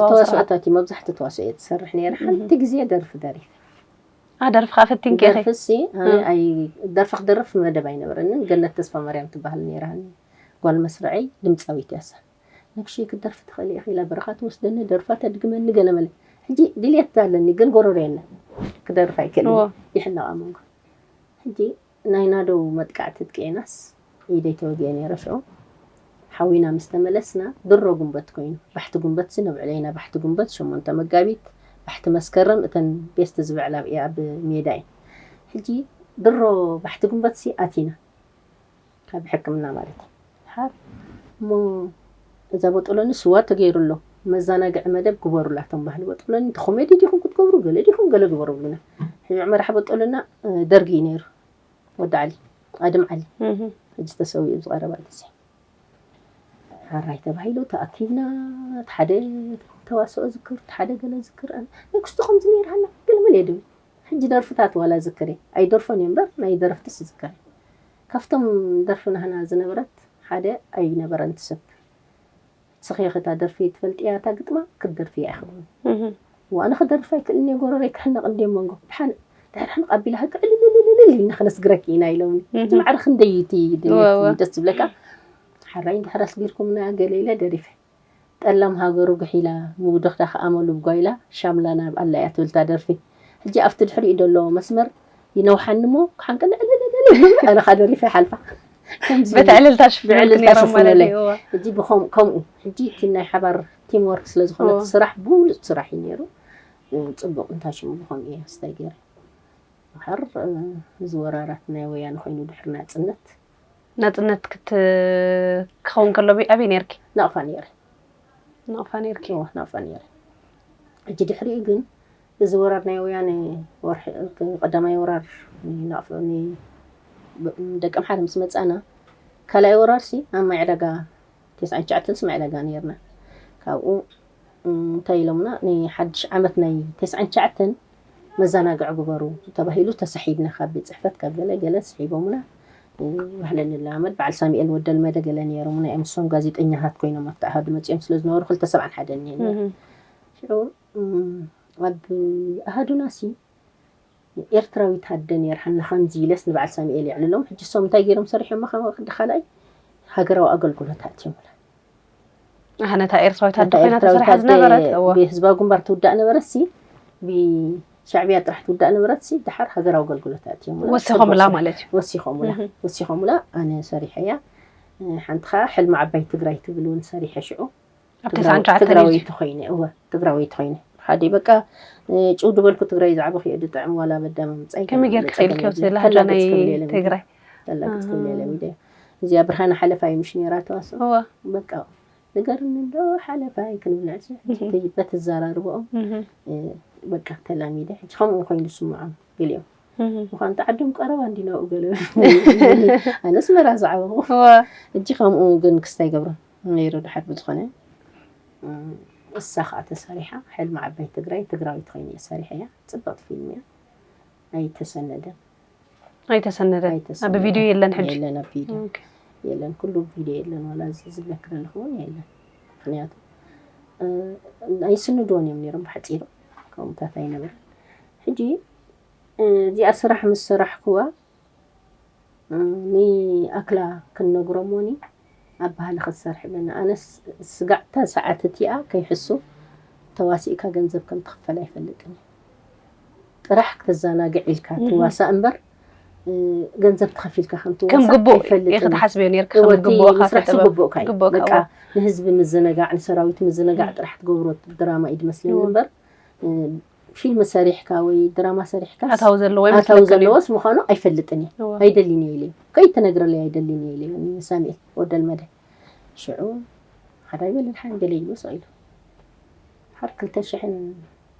ተዋስኦታት እዩ መብዛሕትኡ ተዋስኦ እየ ዝሰርሕ ነይረ ሓንቲ ግዜ ደርፊ ደሪፍ ደርፊ ከዓ ፈቲንክ ኢኺ ደርፍሲ ደርፊ ክደርፍ መደብ ኣይነበረንን ገነት ተስፋ ማርያም ትበሃል ነይራኒ ጓል መስርዐይ ድምፃዊት ያሳ ነብሸይ ክትደርፊ ትኽእሊ ኢኺ ኢላ በረኻ ትወስደኒ ደርፋ ተድግመኒ ገለ መለ ሕጂ ድልየት ኣለኒ ግን ጎረሮ የለን ክደርፍ ኣይክእልን ይሕነቕ ኣብ መንጎ ሕጂ ናይ ናደው መጥቃዕቲ ጥቂዕናስ ኢደይ ተወጊአ ነይረ ሽዑ ሓዊና ምስ ተመለስና ድሮ ጉንበት ኮይኑ ባሕቲ ጉንበት ሲ ነብዕለይና ባሕቲ ጉንበት ሸሞንተ መጋቢት ባሕቲ መስከረም እተን ቤስት ዝበዕላ እያ ኣብ ሜዳ እየን ሕጂ ድሮ ባሕቲ ጉንበት ሲ ኣቲና ካብ ሕክምና ማለት እዩ ሓር እሞ እዛ በጦሎኒ ስዋ ተገይሩ ኣሎ መዘናግዒ መደብ ግበሩላቶም ባህሊ በጦሎኒ እቲ ኮሜዲ ዲኹም ክትገብሩ ገለ ዲኹም ገለ ግበሩ ብሉና ሕጂ መራሕ በጦሎና ደርጊ እዩ ነይሩ ወዲ ዓሊ ኣድም ዓሊ ሕጂ ተሰዊኡ ዝቐረባ ግዜ ሕራይ ተባሂሉ ተኣኪብና፣ እቲ ሓደ ተዋስኦ ዝክር፣ እቲ ሓደ ገለ ዝክር፣ ኣነ፣ "ነክስቱ ከምዚ ነይርሃና፣ ገለ መለ ድብል." ሕጂ ደርፍታት ዋላ ዝክር እየ። ኣይደርፎን እየ እምበር፣ ናይ ደረፍትስ ዝክር እየ። ካብቶም ደርፊ ናህና ዝነበረት ሓደ ኣይነበረን እቲ ሰብ። "ንስኺ ኢኺ እታ ደርፊ ትፈልጥያ፣ እታ ግጥማ ክትደርፍያ ኢኺ" በሉኒ። እህ። "ዋእ፣ ኣነ ክደርፍ ኣይክእልን እየ፣ ጎረረይ ክሕነቕ እንድየ መንጎ። ድሓን፣ ድሕሪ ሕንቕ ኣቢላ ህቂ ዕልልልልል ኢልና ክነስግረኪ ኢና" ኢሎምኒ። እህ። እቲ ማዕረ ክንደይ እቲ ድሌት እወ፣ እወ። ደስ ዝብለካ። ሓራይ እንድሕር ኣስጊርኩምና ገለ ኢለ ደሪፈ። "ጠላም ሃገሩ ግሒላ፣ ምውድኽዳ ከኣ መሉብ ጓይላ፣ ሻምላ ናብ ኣላ እያ" ትብል እታ ደርፊ። ሕጂ ኣብቲ ድሕሪኡ ዘሎ መስመር ይነውሓኒ እሞ፣ ክሓንቅል ዕልልልል፣ ኣነ ኸኣ ደሪፈ ይሓልፋ። ከምዚ በቲ ዕልልታ ሽፍኖልኪ ብዕልልታ ነይሮም ማለት ሸፍኖለይ። እዩ፣ እወ። ሕጂ ብኸም-፣ ከምኡ፣ ሕጂ እቲ ናይ ሓባር ቲም ወርክ ስለ ዝኾነ፣ እወ። እቲ ስራሕ ብሉጽ ስራሕ እዩ ነይሩ። ጽቡቕ፣ እንታይ ሽሙ ብኸምኡ እየ ስታይ ገይረ። ድሓር፣ እ፣ እዚ ወራራት ናይ ወያነ ኮይኑ ድሕሪ ናጽነት። ናጽነት ክት-፣ ክኸውን ከሎ ኣበይ፣ ኣበይ ነይርኪ? ናቕፋ ነይረ። ናቕፋ ነይርኪ? እወ፣ ናቕፋ ነይረ። ሕጂ ድሕሪኡ ግን እዚ ወራር ናይ ወያነ ወርሒ፣ ቀዳማይ ወራር ንናቕፋ፣ ን-፣ ብ-፣ ደቂ ኣምሓራ ምስ መጻና፣ ካልኣይ ወራርሲ ኣብ ማይ ዕዳጋ፣ ተስዓን ትሽዓተን ሲ ማይ ዕዳጋ ነይርና። ካብኡ፣ እ፣ እንታይ ኢሎምና፣ ንሓድሽ ዓመት ናይ ተስዓን ትሽዓተን መዘናግዒ ግበሩ ተባሂሉ ተሳሒብና፣ ካብ ቤት ጽሕፈት ካብ ገለ ገለ ስሒቦምና። እ፣ ባህሊ ንለማመድ፣ በዓል ሳሙኤል ወደልመደ ገለ ነይሮም፣ ናይ ኣምሶም ጋዜጠኛታት ኮይኖም ኣብቲ ኣሃዱ መጺኦም ስለ ዝነበሩ፣ ክልተ ሰብዓን ሓደን ነይርና። እህ። ሽዑ፣ እ፣ ኣብ ኣሃዱናሲ ኤርትራዊት ኣደ ነይርሃና ከምዚ ኢለስ ንበዓል ሳሙኤል የዕልሎም። ሕጂ እሶም እንታይ ገይሮም ሰሪሖም? ካብ ቅዲ ካልኣይ ሃገራዊ ኣገልግሎት ኣእትዮምላ። ኣህ፣ ነታ ኤርትራዊት ኣደ ነታ ኮይና ኤርትራዊት ተሰሪሓ ኣደ ዝነበረት፣ እወ። ብህዝባዊ ግንባር ትውዳእ ነበረትሲ፣ ብሻዕብያ ጥራሕ ትውዳእ ነበረትሲ፣ ድሓር ሃገራዊ ኣገልግሎት ኣእትዮምላ። ወሲኾምላ ጽቡቕ ስራሕ። ማለት እዩ። ወሲኾምላ። እህ። ወሲኾምላ፣ ኣነ ሰሪሐያ። ሓንቲ ኸኣ ሕልሚ ዓባይ ትግራይ ትብል እውን ሰሪሐ ሽዑ። ኣብ ትግራዊ-፣ ተስዓን ትሽዓተን እዩ ትግራወይቲ እዚ። ኮይነ፣ እወ፣ ትግራወይቲ ኮይነ። ሓደ በቃ፣ እ፣ ጭው ድበልኩ ትግራይ ዝዓበኹ እየ ድጥዕም ዋላ በዳመ ምጻይ ከመይ ገለ ጌርኪ ጸገም ክኢልኪ ኣብዚ የብለይ። ለሃጃ ተላገጽ ናይ ክብል እየ ለሚደ። ትግራይ? ተላገጽ ክብል እየ አ። ለሚደ። እዚኣ ብርሃነ ሓለፋይ ምሽ ነይራ ተዋስኦ። እወ። በቃ፣ ንገርኒ እንዶ ሓለፋይ ክንብል ንዕዘ። እህ። እቲ በቲ ዘራርብኦም፣ እህ። እ፣ በቃ ተላሚደ። ሕጂ ከምኡ ኮይኑ ዝስምዖም ገሊኦም። እህ። ምዃን እቲ ዓዶም ቀረባ እንዲ ናብኡ ገለ። ኣነ ኣስመራ ዝዓበኹ። እወ። ሕጂ ከምኡ ግን ክስታይ ገብሮ ነይሩ ድሓር ብዝኾነ፣ እም፣ እሳ ኸኣ ተሰሪሓ፣ ሕልሚ ዓባይ ትግራይ፣ ትግራዊት ኮይነ እየ ሰሪሐያ። ጽብቕቲ ፊልም እያ። ኣይተሰነደን። ኣይተሰነደን። ኣይተሰነደን። ኣብ ቪድዮ የለን ሕጂ? የለን ኣብ ቪድዮ። ኦኬ። የለን፣ ኩሉ ቪድዮ የለን። ዋላ እዚ ዝብለኪ ዘለኹ እውን የለን። ምኽንያቱ፣ እ፣ ኣይስንድዎን እዮም ነይሮም ብሓጺሩ። ከምኡታት ኣይነበረን። ሕጂ፣ እ፣ እዚኣ ስራሕ ምስ ሰራሕክዋ፣ እ፣ ንኣክላ ክንነግሮም ውን ኣብ ባህሊ ክትሰርሕ ኣለና። ኣነስ ስጋዕ እታ ሰዓት እቲኣ ከይሕሱ ተዋሲእካ ገንዘብ ከም ትኽፈል ኣይፈልጥን እየ። ጥራሕ ክትዘናግዕ ኢልካ እህ። ትዋሳእ እምበር፣ እ፣ ገንዘብ ተኸፊልካ ከም ከም ትዋሳእ ግቡእ ኣይፈልጥን ኢኺ እየ። ትሓስብዮ ነይርኪ፣ እወ፣ ከም እቲ ግቡእኻ ምስራሕ ከጥበብ፣ ግቡእካ እዩ። ግቡእካ፣ በቃ እወ። ንህዝቢ ምዝንጋዕ፣ ንሰራዊት ምዝንጋዕ እህ። ጥራሕ ትገብሮ ድራማ እዩ ድመስለኒ እወ። እምበር፣ እ፣ ፊልም ሰሪሕካ ወይ ድራማ ሰሪሕካስ ኣታዊ ዘለዎ ኣታዊ ኣይመስለክን እዩ። ዘለዎስ ምዃኑ ኣይፈልጥን እየ። እወ። ኣይደልን እየ ኢለ እዩ። ከይትነግረለይ ኣይደልን እየ ኢለ እዩ። ንሳሙኤል ወደልመደ። ሽዑ ሓዳይ በለ ድሓን ገለ ኢሉ ስቕ ኢሉ። ድሓር ክልተ ሽሕን፣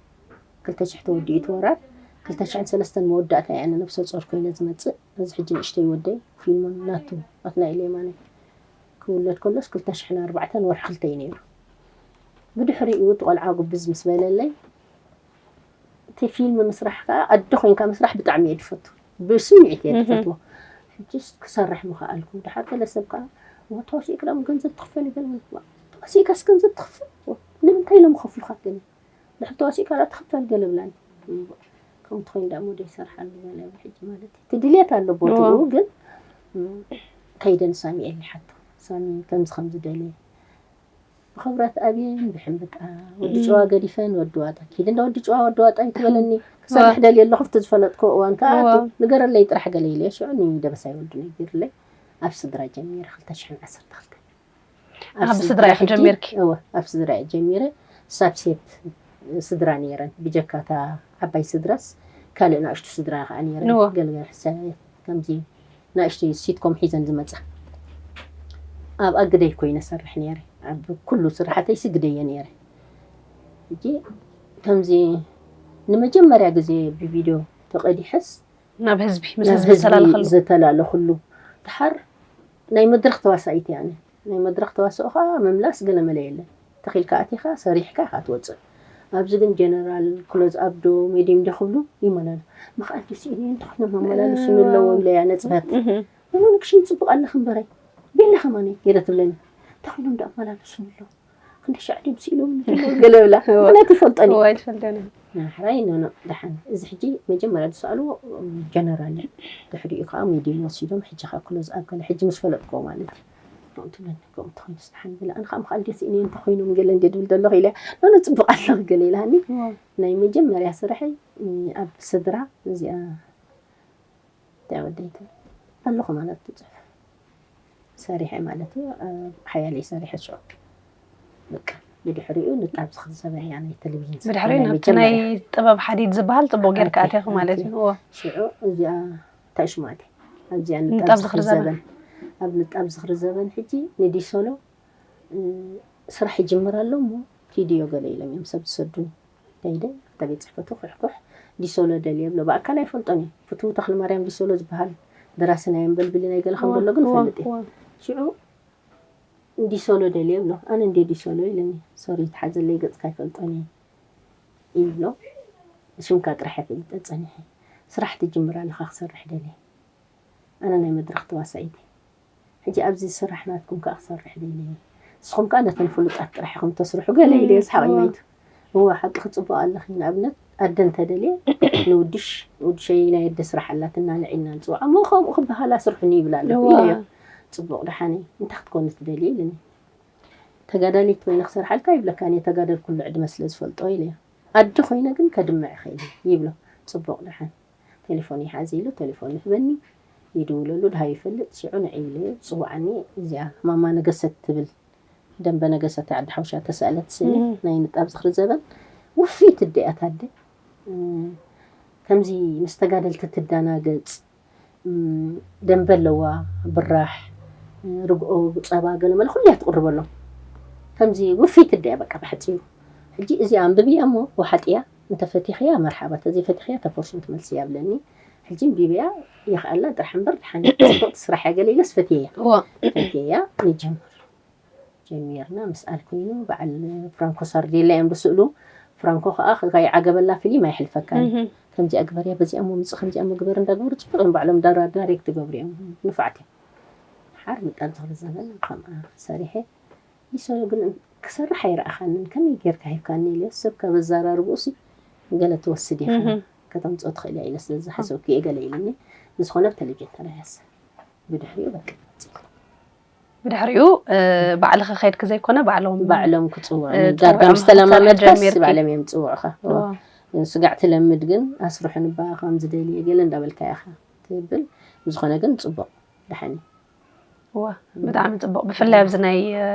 ክልተ ሽሕ ተወዲኡ እቲ ወራር። ክልተ ሽሕን ሰለስተን መወዳእታ እየ ኣነ ነብሰ ጾር ኮይነ ዝመጽእ። ነዚ ሕጂ ንእሽተይ ወደይ ፊልሞን ናቱ ናትናኤል የማነ ክውለድ ከሎስ ክልተ ሽሕን ኣርባዕተን ወርሒ ክልተ እዩ ነይሩ። ብድሕሪኡ እቲ ቆልዓ ጉብዝ ምስ በለለይ፣ እቲ ፊልም ምስራሕ ከኣ ኣደ ኮይንካ ምስራሕ ብጣዕሚ እየ ዝፈቱ። ብስምዒት እየ እህ። ዝፈትዎ። ሕጂስ ክሰርሕ ምኸኣልኩ። ድሓር ገለ ሰብ ከኣ፣ "እወ፣ ተዋሲእኪ ደኣ ገንዘብ ትኽፈሊ" በልኒ። "ተዋሲእካስ ገንዘብ ትኽፈል? ንምንታይ ኢሎም ይኸፍሉኻ ገለ? ድሕር ተዋሲእካ ደኣ ትኽፈል" ገለ ብላኒ። ከምኡ እንተኾይኑ ደኣ እሞ ዘይሰርሓሉ ገለ ሕጂ ማለት እዩ። እቲ ድልየት ኣሎ ቦትኡ እወ። ግን፣ እም፣ ከይደ ንሳሙኤል ይሓቶ። ሳሚ ከምዚ ከምዚ ደልየ። ብኽብረት ኣብየን ብሕምብጣ፣ ወዲ እም። ጭዋ ገዲፈን ወዲ ዋጣ። ኪድ እንዳ ወዲ ጭዋ ወዲ ዋጣ ይትበለኒ። ክሰርሕ እወ። ደልየ ኣለኹ፣ ኣብቲ ዝፈለጥክዎ እዋን ከኣ እወ። ኣቱ ንገረለይ ጥራሕ ገለ ኢለ። ሽዑ ንደበሳይ ወልዱ ነጊርለይ። ኣብ ስድራ ጀሚረ ክልተ ሽሕን ዓሰርተ ክልተን። ኣብ ኣብ ስድራ ስድራ ኢኺ ሕጂ፣ ጀሚርኪ? እወ፣ ኣብ ስድራ እየ ጀሚረ። ሳብሴት ስድራ ነይረን። ብጀካ እታ ዓባይ ስድራስ ካልእ ንኣሽቱ ስድራ ከኣ ነይረን። እወ። ገለገለ ሕሳብ ከምዚ ንኣሽቱ ሲትኮም ሒዘን ዝመጻ። ኣብኣ ግደይ ኮይነ ሰርሕ ነይረ። ኣብ ኩሉ ስራሓተይሲ ግደየ ነይረ። ሕጂ ከምዚ ንመጀመርያ ግዜ ብቪድዮ ተቐዲሐስ ናብ ህዝቢ፣ ምስ ናብ ህዝቢ ህዝቢ ዝተላለኸሉ። ዝተላለኹሉ። ድሓር ናይ መድረኽ ተዋሳኢት እየ ኣነ። ናይ መድረኽ ተዋስኦ ከዓ ምምላስ ገለ መለ የለን። ተኺልካ ኣቲኻ ሰሪሕካ ኢኻ ትወፅእ። ኣብዚ ግን ጀነራል ክሎዝ ኣፕ ዶ ሜዲየም ዶ ክብሉ ይመላሉ። መኽኣል ዲሲ እኔ እንተኾይኖም መመላለሱ ኣለዎም ኢለያ ነፅበት። እሞ ንክሽን ፅቡቕ ኣለኺ እምበረይ ቤላ ከማነይ ገለ ትብለኒ። እንተኾይኖም ዶ ኣመላለሱ ኣለዉ። ክንዲ ሻዕ ድዮም ስኢሎም ገለ ብላ። ምክንያቱ ይፈልጠኒ። እዋ ይፈልጠኒ። ናሕራይ ኖኖ ደሓን። እዚ ሕጂ መጀመርያ ዝሰኣልዎ ጀነራል እዩ። ድሕሪኡ ከዓ ሜዲየም ወሲዶም ሕጂ ከዓ ክሎዝ ኣፕ ገለ ሕጂ ምስ ፈለጥክዎ ማለት እዩ። ከምኡ ትብለኒ፣ ከምኡ ተኾይኑስ ደሓን ገለ። ኣነ ከዓ ምኽኣል ደስ ኢኒ እንተኾይኖም ገለ እንደ ድብል ዘለኹ ኢለ፣ ኖኖ ጽቡቕ ኣለኺ ገለ ኢላኒ። እዋ። ናይ መጀመርያ ስርሐይ ኣብ ስድራ እዚኣ እንታይ ወደይቲ ኣለኹ ማለት ትጽሕፍ ሰሪሐ ማለት እዩ። ኣብ ሓያለይ ሰሪሐ ሽዑ በቃ ብድሕሪኡ ንጣብ ዝኽሪ ዘበን እያ ናይ ቴሌቪዥን ስርሐ ብድሕሪኡ ናይ ናብቲ ናይ መጀመርያ። ጥበብ ሓዲድ ዝበሃል ጽቡቕ ጌርካ ኣትየ፣ ኣትየኺ ማለት ኣትየ። እዩ። እዎ። ሽዑ እዚኣ እንታይ ሽማ እያ? ኣብዚኣ ንጣብ ንጣብ ዝኽሪ ዝኽሪ ዘበን። ዘበን። ኣብ ንጣብ ዝኽሪ ዘበን ሕጂ ንዲሶሎ፣ እ፣ ስራሕ ይጅምር ኣሎ እሞ ኪድዮ ገለ ኢሎም እዮም ሰብ ዝሰዱኒ። ከይደ ኣብታ ቤት ጽሕፈቱ ኩሕኩሕ ዲሶሎ ደልየ ብሎ። ብኣካል ኣይፈልጦን እየ። ፍትው ተኽለማርያም ዲሶሎ ዝበሃል ደራሲ ናይ ኣምበልብሊ ናይ ገለ ከም እዋ፣ ዘሎ ግን እዋ፣ እፈልጥ እየ። እዋ። ሽዑ ዲሶሎ ደልየ ብሎ። ኣነ እንድየ ዲሶሎ ኢሉኒ። ሶሪ፣ ይትሓዘለይ፣ ገጽካ ኣይፈልጦን እየ ይብሎ። ሽምካ ጥራሕ እየ ፈሊጠ ጸኒሐ። ስራሕ ትጅምር ኣለኻ፣ ክሰርሕ ደልየ። ኣነ ናይ መድረኽ ተዋሳኢት እየ። ሕጂ ኣብዚ ዝስራሕ ናትኩም ከኣ ክሰርሕ ደልየ። ንስኹም ከኣ ነተን ፍሉጣት ጥራሕ ኢኹም ተስርሑ ገለ ኢለ እየ ዝሓቕ እዋ። ኢሉ። እዋ፣ ሓቅኺ ጽቡቕ ኣለኺ። ንኣብነት ኣደ እንተደልየ ንውዱሽ፣ ውዱሸይ ናይ ኣደ ስራሕ ኣላትና፣ ንዒልና ንጽውዓ። እሞ ከምኡ ክበሃል ኣስርሑኒ ይብል ኣለኹ እዋ። ኢለዮ። ጽቡቕ ደሓነይ፣ እንታይ ክትኮኒ ትደልየ? ኢሉኒ። ተጋዳሊት ኮይነ ክሰርሓልካ ይብለካ፣ እኔ ተጋደልኩሉ ዕድመ ስለ ዝፈልጦ ኢለዮ። ኣደ ኮይነ ግን ከድምዕ ይኽእል እየ ይብሎ። ጽቡቕ ደሓን። ቴሌፎን ይሓዝ ኢሉ ቴሌፎን ይህበኒ። ይድውለሉ፣ ድሃይ ይፈልጥ፣ ሽዑ ንዒ ኢለ ይጽውዓኒ። እዚኣ ማማ ነገሰት ትብል፣ ደንበ ነገሰት ዓዲ ሓውሻ ተሳእለት ስእሊ፣ እም። ናይ ንጣብ ዝኽሪ ዘበን። ውፍይት እደ እያ ታደ። እም፣ ከምዚ ምስ ተጋደልቲ ትዳናገጽ፣ እም፣ ደንበ ኣለዋ፣ ብራሕ፣ ርግኦ፣ ጸባ፣ ገለ መለ ኩሉ እያ ትቕርበሎም። ከምዚ ውፍይት እደ እያ በቃ ብሓጺሩ። ሕጂ እዚኣ ኣንብብያ እሞ ወሓጥያ፣ እንተ ፈቲኽያ መርሓባ፣ ተዘይፈቲኽያ ተፖርሽን ትመልስያ ብለኒ። ሕጂ ኣንቢበያ ይኽኣላ ጥራሕ እምበር፣ ደሓን ጽቡቕቲ ስራሕ እያ ገለ ኢለስ ፈትየያ። እዋ። ፈትየያ ንጀምር። ጀሚርና፣ ምስኣል ኮይኑ፣ በዓል ፍራንኮ ሳርዴላ እዮም ዝስእሉ። ፍራንኮ ከኣ ከይዓገበላ ፊልም ኣይሕልፈካን። እህ። ከምዚኣ ግበርያ፣ በዚኣ እሞ ምጽእ፣ ከምዚኣ እሞ ግበር እንዳገበሩ ጽቡቕ እዮም ባዕሎም ዳራ-፣ ዳይሬክት ይገብሩ እዮም። ንፉዓት እዮም። ሓር ምጣን ዝኽሪ ዘበን ከምኣ ሰሪሐ። ይሰሎ ግን ክሰርሕ ኣይረኣኻንን፣ ከመይ ጌርካ ሂብካኒ ኢለ፣ ሰብ ካብ ኣዘራርብኡሲ ገለ ትወስድ ኢኻ፣ እህ። ከተምጽኦ ትኽእል እያ ኢለ ስለ ዝሓሰብኩ እየ ገለ ኢሉኒ። ብዝኾነ ብቴሌቪዥን ተላያስ። ብድሕሪኡ በቃ ቀጺለ። ብድሕሪኡ፣ እ፣ ባዕልኺ ከይድኪ ዘይኮነ ባዕሎም፣ ባዕሎም ክጽውዑ። እ፣ ዳርጋ ጸውዖም ምስ ተለማመድካስ ክጸርሕ ጀሚርኪ። ባዕሎም እዮም ዝጽውዑኻ። እዋ። እዋ። ስጋዕ ትለምድ ግን ኣስርሑኒ እባ ከም ዝደልየ ገለ እንዳበልካ ኢኻ ትብል። ብዝኾነ ግን ጽቡቕ፣ ደሓን እዩ። እዋ፣ ብጣዕሚ ጽቡቕ። ብፍላይ ኣብዚ ናይ፣ እ፣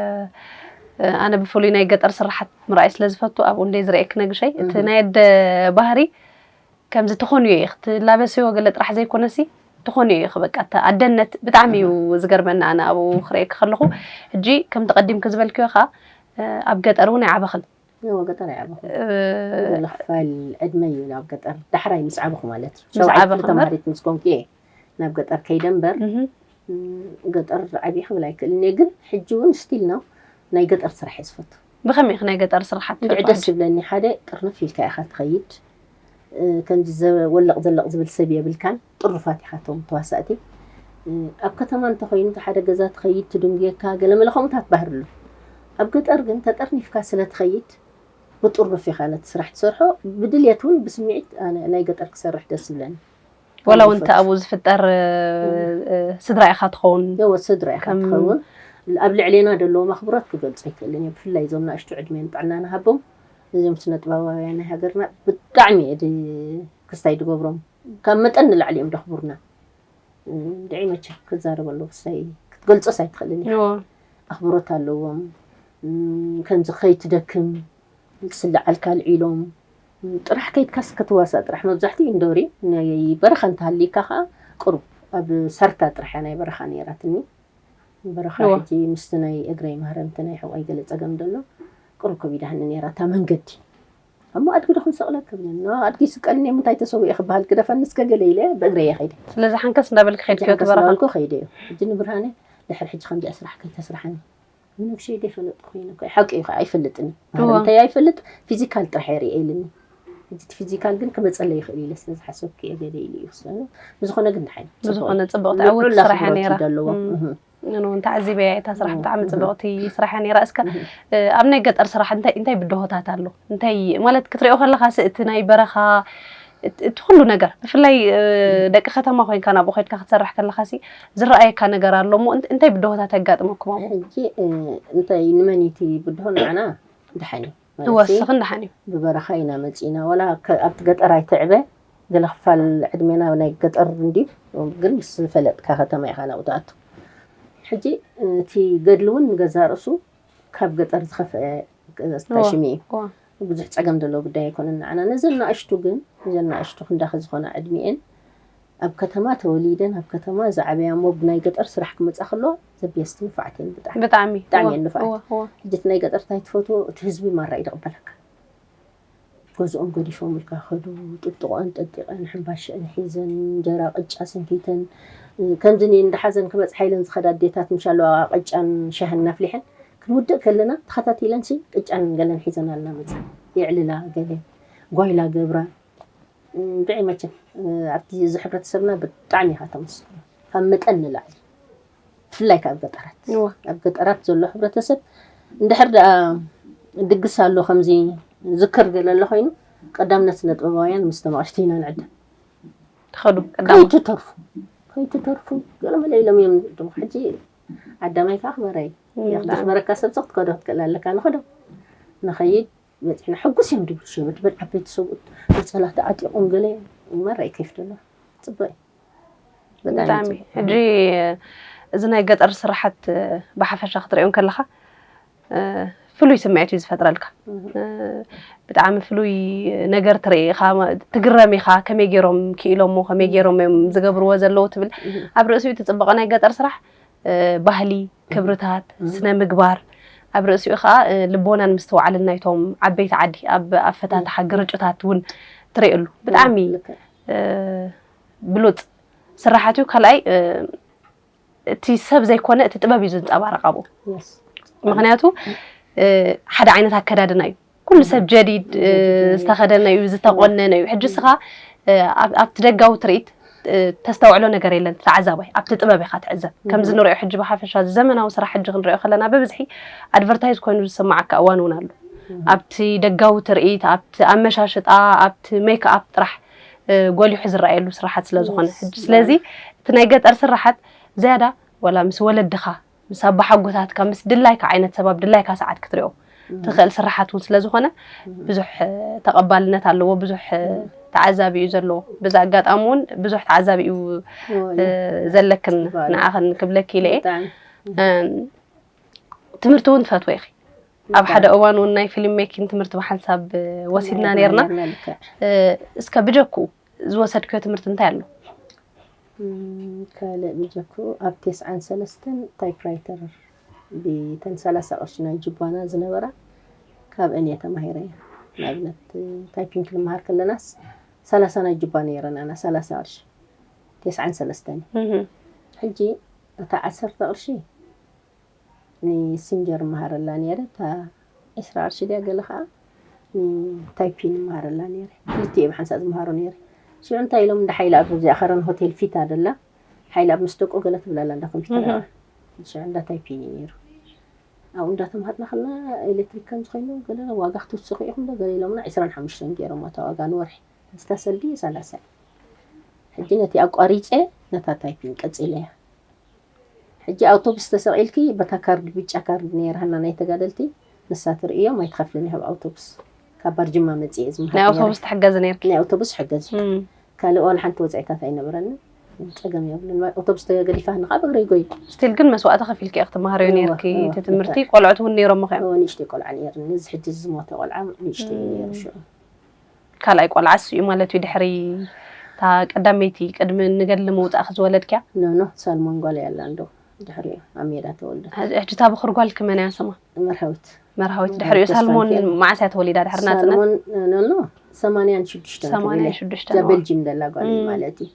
እ፣ ኣነ ብፍሉይ ናይ ገጠር ስራሓት ምርኣይ ስለ ዝፈቱ ኣብኡ እንደ ዝርእየኪ ነግሸይ፣ እቲ እህ። ናይ ኣደ ባህሪ ከምዚ ትኾንዮ ኢኺ፣ ክትላበስዮ ገለ ጥራሕ ዘይኮነሲ፣ ትኾንዮ ኢኺ። በቃ፣ እታ ኣደነት ብጣዕሚ እዩ እህ። ዝገርመኒ፣ ኣነ ኣብኡ ክርእየኪ ከለኹ። ሕጂ፣ ከምቲ ቀዲምኪ ዝበልክዮ ኸኣ፣ እ፣ ኣብ ገጠር እውን ኣይዓበኽን። እዎ፣ ገጠር ኣይዓበኹን። እ፣ ገለ ክፋል ዕድመ እዩ ኣብ ገጠር። ዳሕራይ ምስ ዓበኹ ማለት እዩ። ምስ ሻውዓይ ክፍሊ ዓበኹ እምበር? ተማሃሪት ምስ ኮንኩ እየ ናብ ገጠር ከይደ እምበር፣ እህ። ም፣ ገጠር ዓብየ ክብል ኣይክእልን እየ። ግን ሕጂ እውን ስቲል ነው ናይ ገጠር ስራሕ እየ ዝፈቱ። ብኸመይ ኢኺ ናይ ገጠር ስራሓት እንድዒ ትፈትዋ ደስ ሕጂ? ዝብለኒ ሓደ ጥርንፍ ኢልካ ኢኻ ትኸይድ። እ፣ ከምዚ ዘ-፣ ወለቕ ዘለቕ ዝብል ሰብ የብልካን። ጥሩፋት ኢኻ እቶም ተዋሳእቲ። እ፣ ኣብ ከተማ እንተኾይኑ እቲ ሓደ ገዛ ትኸይድ፣ ትድንጉየካ፣ ገለ መለ ከምኡታት ባህሪ ኣሎ። ኣብ ገጠር ግን ተጠርኒፍካ ስለ ትኸይድ፣ ብጥሩፍ ኢኻ ነቲ ስራሕ ትሰርሖ። ብድልየት እውን ብስምዒት ኣነ ናይ ገጠር ክሰርሕ ደስ ዝብለኒ። ወላ እውን እቲ ኣብኡ ዝፍጠር፣ እ፣ እም። እ፣ ስድራ ኢኻ ትኸውን። እወ፣ ስድራ ኢኻ ከም ትኸውን። ኣብ ልዕሌና ዘለዎም ኣኽብሮት ክገልጾ ኣይክእልን እየ። ብፍላይ እዞም ንኣሽቱ ዕድሜን ጥዕናን ሃቦም፣ እዞም ስነ ጥበባውያን ናይ ሃገርና ብጣዕሚ እየ ድ-፣ ክስታይ ዝገብሮም። ካብ መጠን ንላዕሊ እዮም ዘኽብሩና። እንድዒ መቸም ክዛረበሉ ክስታይ ክትገልጾስ ኣይትኽእልን ኢኻ። እወ። ኣኽብሮት ኣለዎም። እም፣ ከምዚ ከይትደክም፣ ስለ ዓልካ ኣልዒሎም፣ ጥራሕ ከይድካስ ክትዋሳእ ጥራሕ። መብዛሕትኡ ኢንዶር እዩ። ናይ በረኻ እንተሃልዩካ ኸዓ ቁሩብ ኣብ ሳርታ ጥራሕ እያ ናይ በረኻ ነይራትኒ። በረኻ እዋ። ሕጂ ምስቲ ናይ እግረይ ማህረምቲ ናይ ሕቖይ ገለ ጸገም ደሎ፣ ቁሩብ ከቢዳኒ ነይራ እታ መንገዲ። እሞ ኣድጊ ዶ ክንሰቕለካ ብለኒ። ኖ፣ ኣድጊ ይስቀልኒ እየ፣ ምንታይ ተሰዊኤ ክበሃል፣ ግደፈኒ እስከ ገለ ኢለ ብእግረይ እየ ከይደ። ስለዚ ሓንከስ እንዳበልኪ ከይድክዮ እቲ በረኻ? እንዳስተባሃልኩ ከይደ እዩ። ሕጂ ንብርሃነ፣ ድሕሪ ሕጂ ከምዚኣ ስራሕ ከይተስርሓኒ። ንነብሰይ ዘይፈለጥኩ ኮይነ እኮ ሓቂ እዩ ከዓ ኣይፈልጥን እዩ። እዋ። እንታይ ኣይፈልጥ፣ ፊዚካል ጥራሕ እየ ርእየ ኢልኒ። ሕጂ እቲ ፊዚካል ግን ክመፀለይ ይኽእል ኢለ ስለ ዝሓሰብኩ እየ ገለ ኢሉ እዩ ክስእኑ። ብዝኾነ ግን ድሓይ ነው። ብዝኾነ ጽብቕቲ ልዑል ዕውት ስራሕ እያ ኣኽብሮት ነይራ። እዩ ዘለዎ። እም። እህ። እነ እውን ተዓዚበያ እታ ስራሕ እም፣ ብጣዕሚ እህ። ጽብቕቲ ስራሕ እያ ነይራ። እስከ፣ እህ። እ፣ ኣብ ናይ ገጠር ስራሕ እንታይ፣ እንታይ ብድሆታት ኣሎ? እንታይ ማለት ክትሪኦ ከለኻ ሲ እቲ ናይ በረኻ፣ እቲ፣ እቲ ኩሉ ነገር፣ ብፍላይ፣ እ፣ እህ። ደቂ ከተማ ኮይንካ ናብኡ ከይድካ ክትሰርሕ ከለኻ ሲ ዝረኣየካ ነገር ኣሎ እሞ እንት-፣ እንታይ ብድሆታት የጋጥመኩም ኣብኡ? ሕጂ፣ እ፣ እንታይ ንመን እዩ እቲ ብድሆ? ንዓና ድሓን እዩ። ማለት እወ፣ እዩ። እስኽን ደሓን እዩ። ብበረኻ ኢና መጺእና። ዋላ ከ-፣ ኣብቲ ገጠር ኣይትዕበ፣ ገለ ክፋል ዕድሜና ናይ ገጠር እንድዩ፣ ግን ምስ ፈለጥካ ከተማ ኢኻ ናብኡ ትኣቱ። ሕጂ እቲ ገድሊ እውን ንገዛእ ርእሱ ካብ ገጠር ዝኸፍአ ገዛዝታ እወ፣ ሽሚ እዩ። እወ። ብዙሕ ጸገም ዘለዎ ጉዳይ ኣይኮነን ንዓና። ነዘን ንኣሽቱ ግን፣ ነዘን ንኣሽቱ ክንዳኺ ዝኾና ዕድሚኤን ኣብ ከተማ ተወሊደን፣ ኣብ ከተማ ዝዓበያ እሞ ብናይ ገጠር ስራሕ ክመጻ ከለዋ ዘብየስቲ ንፉዓት እየን ብጣዕሚ። ብጣዕሚ። ብጣዕሚ እወ፣ እየን ንፉዓት። እወ፣ እወ። ሕጂ እቲ ናይ ገጠር እንታይ ትፈትዎ? እቲ ህዝቢ ማራ እዩ ዝቕበለካ። ገዝኦም ገዲፎምልካ ከዱ፣ ጥጥቖን ጠጢቐን፣ ሕምባሽአን ሒዘን፣ እንጀራ ቅጫ ሰንኪተን፣ ከምዚ እኒ እንዳ ሓዘን ክበጽሓ ኢለን ዝኸዳ ኣዴታት ምሽ ኣለዋ ቅጫን ሻህን ኣፍሊሐን፣ ክንውድእ ከለና ተኸታቲለን ሲ ቅጫን ገለን ሒዘናልና መጻ። የዕልላ ገለ፣ ጓይላ ገብራ። እም፣ ብዒ መቸም፣ እ፣ ኣብቲ እዚ ሕብረተሰብና ብጣዕሚ ኢኻ ተመስግኖ። ካብ መጠን ንላዕሊ። ብፍላይ ካብ ገጠራት። እወ። ኣብ ገጠራት ዘሎ ሕብረተሰብ እንድሕር ደኣ ድግስ ኣሎ ከምዚ ዝክር ገለ ኣሎ ኮይኑ፣ ቀዳምነት ስነ ጥበባውያን ምስ ተማቐሽቲ ኢና ንዕደም። ትኸዱ ቀዳሞት። ከይትተርፉ፣ ከይትተርፉ፣ ገለ መለ ኢሎም እዮም ዝዕድሙ። ሕጂ ዓዳማይ ከኣ ኣኽበራይ። እም፣ የኽ-፣ ብጣዕሚ። ዘኽበረካ ሰብ ሲ ክትከዶ ክትክእል ኣለካ። ንኸዶ። ንኸይድ፣ በጺሕና። ሕጉስ እዮም ድብሉ ሸመት በል ዓበይቲ ሰብኡት ነጸላ ተዓጢቖም ገለ መራ ይከይፍ ደሎ። ጽቡቕ እዩ። ብጣዕሚ ብጣዕሚ። ጽቡቕ። ሕጂ እዚ ናይ ገጠር ስራሓት ብሓፈሻ ክትሪኦ እንከለኻ፣ እ፣ ፍሉይ ስምዒት እዩ ዝፈጥረልካ። እህ። እ፣ ብጣዕሚ ፍሉይ ነገር ትርኢ ኢኻ፣ ትግረም ኢኻ፣ ከመይ ገይሮም ክኢሎሞ፣ ከመይ ገይሮም እዮም ዝገብርዎ ዘለዉ ትብል። እህ። ኣብ ርእሲኡ እቲ ጽባቐ ናይ ገጠር ስራሕ፣ እ፣ ባህሊ፣ ክብርታት፣ እህ። ስነ ምግባር፣ ኣብ ርእሲኡ ኸኣ፣ እ፣ ልቦናን ምስትውዓልን ናይቶም ዓበይቲ ዓዲ ኣብ ኣፈታትሓ እህ። ግርጭታት እውን ትርእየሉ። ብጣዕሚ፣ ልክዕ። እ፣ ብሉጽ ስራሓት እዩ። ካልኣይ፣ እ፣ እቲ ሰብ ዘይኮነ እቲ ጥበብ እዩ ዝንጸባረቕ ኣብኡ። የስ። ምኽንያቱ፣ እ፣ ሓደ ዓይነት ኣከዳድና እዩ። ኩሉ ሰብ ጀዲድ፣ እ፣ ጀዲድ እዩ። ዝተኸደነ እዩ፣ ዝተቖነነ እዩ። ሕጂ እስኻ፣ እ፣ ኣብ-፣ ኣብቲ ደጋዊ ትርኢት፣ እ፣ ተስተውዕሎ ነገር የለን፣ ተዓዛባይ። ኣብቲ ጥበብ ኢኻ ትዕዘብ። ከምዚ እም። ንሪኦ ሕጂ ብሓፈሻ እዚ ዘመናዊ ስራሕ ሕጂ ክንሪኦ ከለና ብብዝሒ ኣድቨርታይዝ ኮይኑ ዝስምዓካ እዋን እውን ኣሎ። እም። ኣብቲ ደጋዊ ትርኢት፣ ኣብቲ ኣመሻሽጣ፣ ኣብቲ ሜክኣፕ ጥራሕ፣ እ፣ ጎሊሑ ዝረኣየሉ ስራሓት ስለ ዝኾነ። የስ። ሕጂ ስለዚ እቲ ናይ ገጠር ስራሓት ዝያዳ ዋላ ምስ ወለድኻ፣ ምስ ኣባሓጎታትካ፣ ምስ ድላይካ ዓይነት ሰብ ኣብ ድላይካ ሰዓት ክትሪኦ እም። ትኽእል ስራሓት እውን ስለ ዝኾነ እም። ብዙሕ፣ እ፣ ተቐባልነት ኣለዎ፣ ብዙሕ፣ እ፣ እም። ተዓዛቢ እዩ ዘለዎ። በዚ ኣጋጣሚ እውን ብዙሕ ተዓዛቢ እዩ፣ እወ፣ እ፣ እዩ። ዘለክን ጽቡቕ ኣሎ። ንዓኽን ክብለኪ ኢለ እየ። ብጣዕሚ። እም፣ ትምህርቲ እውን ትፈትዎ ኢኺ። ኣብ ሓደ ብጣዕሚ። እዋን እውን ናይ ፊልም ሜኪንግ ትምህርቲ ብሓንሳብ፣ እ፣ ወሲድና ነይርና። ነይርና፣ ልክዕ። እ፣ እስከ ብጀክኡ ዝወሰድክዮ ትምህርቲ እንታይ ኣሎ? እም፣ ካልእ ብጀክኡ ኣብ ተስዓን ሰለስተን ታይፕራይተር ብተን ሰላሳ ቅርሺ ናይ ጅባና ዝነበራ ካብአን እየ ተማሂረያ። ንኣብነት፣ ታይፒንግ ክንመሃር ከለናስ ሰላሳ ናይ ጅባ ነይረን ኣና፣ ሰላሳ ቅርሺ። ተስዓን ሰለስተን እዩ። እህ። ሕጂ እታ ዓሰርተ ቅርሺ ንሲንጀር እመሃረላ ነይረ፣ እታ ዒስራ ቅርሺ ድያ ገለ ኸዓ ንታይፒን እመሃረላ ነይረ። ክልቲኡ እየ ብሓንሳእ ዝመሃሮ ነይረ። ሽዑ እንታይ ኢሎም እንዳ ሓይለ ኣብ እዚኣ ኸረን ሆቴል ፊት ኣደላ፣ ሓይለ ኣብ ምስ ደቁ ገለ ትብላላ እንዳ ኮምፒተር እህ። ኣዋ። ሽዑ እንዳ ታይፒን እዩ ነይሩ። ኣብኡ እንዳተምሃርና ከለና ኤሌክትሪክ ከም ዝኾይኑ ገለ ዋጋ ክትውስኹ ኢኹም ዶ ገለ ኢሎምና ዒስራን ሓሙሽተን ገይሮም እታ ዋጋ ንወርሒ። ምስታ ሰልዲ ሰላሳ እዩ። ሕጂ ነቲ ኣቋሪጸ ነታ ታይፒን ቀጺለያ። ሕጂ ኣውቶቡስ ተሰቒልኪ በታ ካርድ፣ ብጫ ካርድ ነይርሃና ናይ ተጋደልቲ፣ ንሳ ትርእዮ፣ ማይ ትኸፍልን ኢኻ ኣብ ኣውቶቡስ። ካብ ባርጅማ መጽየ እየ ዝምሃር ናይ ነይረ። ኣውቶቡስ ትሕገዚ ነይርኪ? ናይ ኣውቶቡስ ሕገዝ። እም። ካልእ ዋላ ሓንቲ ወጻኢታት ኣይነበረንን። ጸገም የብሉን። ኣውቶቡስ ተገዲፋ ንኻ ብእግረይ ጎይ። ስቲል ግን መስዋእቲ ከፊልኪ ኢኺ ትመሃርዮ እወ፣ ነይርኪ። እወ፣ እቲ ትምህርቲ እወ። ቆልዑት እውን ነይሮም ምኸ እዮም? እወ፣ ንእሽተይ ቆልዓ ነይርኒ። እዚ ሕጂ ዝሞተ ቆልዓ ንእሽተይ እዩ እም። ነይሩ ሽዑ። ካልኣይ ቆልዓ እሱ እዩ ማለት እዩ። ድሕሪ እታ ቀዳመይቲ ቅድሚ ንገድሊ ምውጻእኪ ዝወለድክያ? ኖ፣ ኖ፣ ሳልሞን ጓል እያ ኣላ እንዶ ድሕሪኡ ኣብ ሜዳ ተወልደት። ሕጂ፣ ሕጂ እታ ብኹር ጓልኪ መን እያ ስማ? መርሃዊት። መርሃዊት። መርሃዊት ድሕሪኡ ተስፋ ሳልሞን ሚካኤል። መዓስ እያ ተወሊዳ ድሕሪ ናጽነት? ሳልሞን፣ ኖ፣ ኖ፣ ሰማንያን ሽዱሽተን ተወሊዳ። ሰማንያን ሽዱሽተን፣ እዛ ዋ። ቤልጂም ዘላ ጓል እም። ማለት እዩ።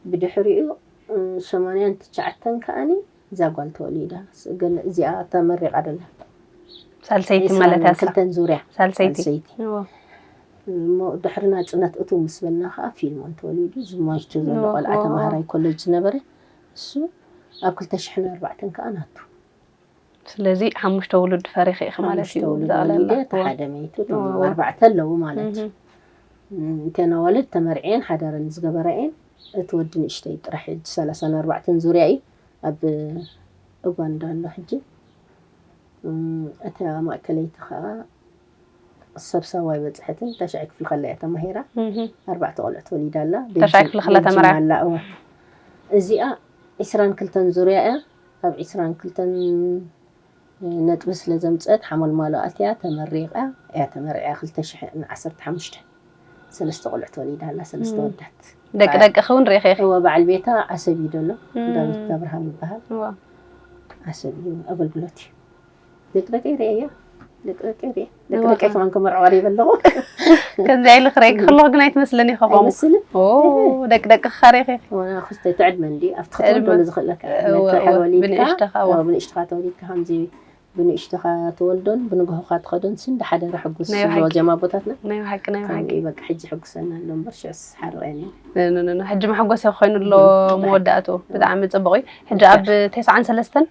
ብድሕሪኡ፣ እ፣ ሰማንያን ትሽዓተን ከኣኒ እዛ ጓል ተወሊዳ፣ ስ-፣ ግን እዚኣ ተመሪቓ ደላ። ሳልሰይቲ ዒስራን ማለት ያሳ ክልተን ዙርያ ሳልሰይቲ ሳልሰይቲ። እዎ። እሞ ድሕሪ ናጽነት እቱ ምስ በልና ከዓ ፊልሞን ተወሊዱ። ዝሞይቱ ዘሎ እዎ፣ ቆልዓ እዎ። ተምሃራይ ኮሌጅ ዝነበረ እሱ ኣብ ክልተ ሽሕን ኣርባዕተን ከዓ ናቱ። ስለዚ ሓሙሽተ ውሉድ ፈሪኺ ኢኺ ማለት ሓሙሽተ እዩ ውሉድ ዘቕለላ። ወሊደ፣ እቲ እዎ። ሓደ መይቱ፣ እቶም እዎ። ኣርባዕተ ኣለዉ ማለት እዩ። እህ። እም፣ እተን ኣዋልድ ተመርዕየን ሓዳረን ዝገበራ እየን። እቲ ወዲ ንእሽተይ ጥራሕ ሕጂ ሰላሳን ኣርባዕተን ዙርያ እዩ። ኣብ ኡጋንዳ ኣሎ ሕጂ። እም፣ እታ ማእከለይቲ ከዓ ሳብሳዋ ኣይበጽሐትን፣ ታሽዓይ ክፍሊ ከላ እያ ተማሂራ። እህ። ኣርባዕተ ቆልዑት ወሊዳ ኣላ። ታሽዓይ ክፍሊ ከላ ቤልጅም ተመርዓ። ኣላ፣ እዋ። እዚኣ ዒስራን ክልተን ዙርያ እያ። ኣብ ዒስራን ክልተን ነጥቢ ስለ ዘምጸት ሓመልማሎ ኣትያ ተመሪቓ እያ ተመርዕያ ክልተ ሽሕን ዓሰርተ ሓሙሽተን። ሰለስተ ቆልዑት ወሊዳ ኣላ፣ ሰለስተ እም። ወዳት። ደቂ ደቂ ክውን ርኢኺ ኢኺ። እወ፣ በዓል ቤታ ዓሰብ እዩ ዘሎ። እም። ዳዊት ኣብርሃም ይበሃል። እዎ። ዓሰብ እዩ፣ ኣገልግሎት እዩ። ደቂ ደቂ ርእያ፣ ደቂ ደቂ ርእያ። ደቂ እወ። ደቂ ከማን ክመርዕዋ ይበለኹ። ከምዚ ኢሉ ክረይ ከለኹ ግን ኣይትመስልን ኢኻ ከምኡ። ኣይመስልን? ኦ፣ ደቂ ደቂ ክኻሪኺ። ወላ ክስተ ትዕድመ እንዲ ኣብቲ ዕድመ። ክትወልዶ ንኽእለካ እወ፣ ነቲ እወ። ሓወሊድካ ብንእሽተኻ፣ እወ። እወ፣ ብንእሽተኻ ተወሊድካ ከምዚ ብንእሽተኻ ትወልዶን ብንግሆኻ ትኸዶን ስን ሓደራ ሕጉስ ናይ ዝብልዎ ብሓቂ። ዜማ ኣቦታትና። ናይ ብሓቂ ናይ ብሓቂ። ከምኡ እዩ በቃ ሕጂ ሕጉሰና ኣሎ እምበር ሽዑስ ሓርቕ እየ ነይረ። ን- ን- ን- ሕጂ መሐጎስ ይኾይኑ ኣሎ እም፣ ብሓቂ። መወዳእቱ። ብጣዕሚ ጽቡቕ እዩ። ሕጂ ኣብ ተስዓን ሰለስተን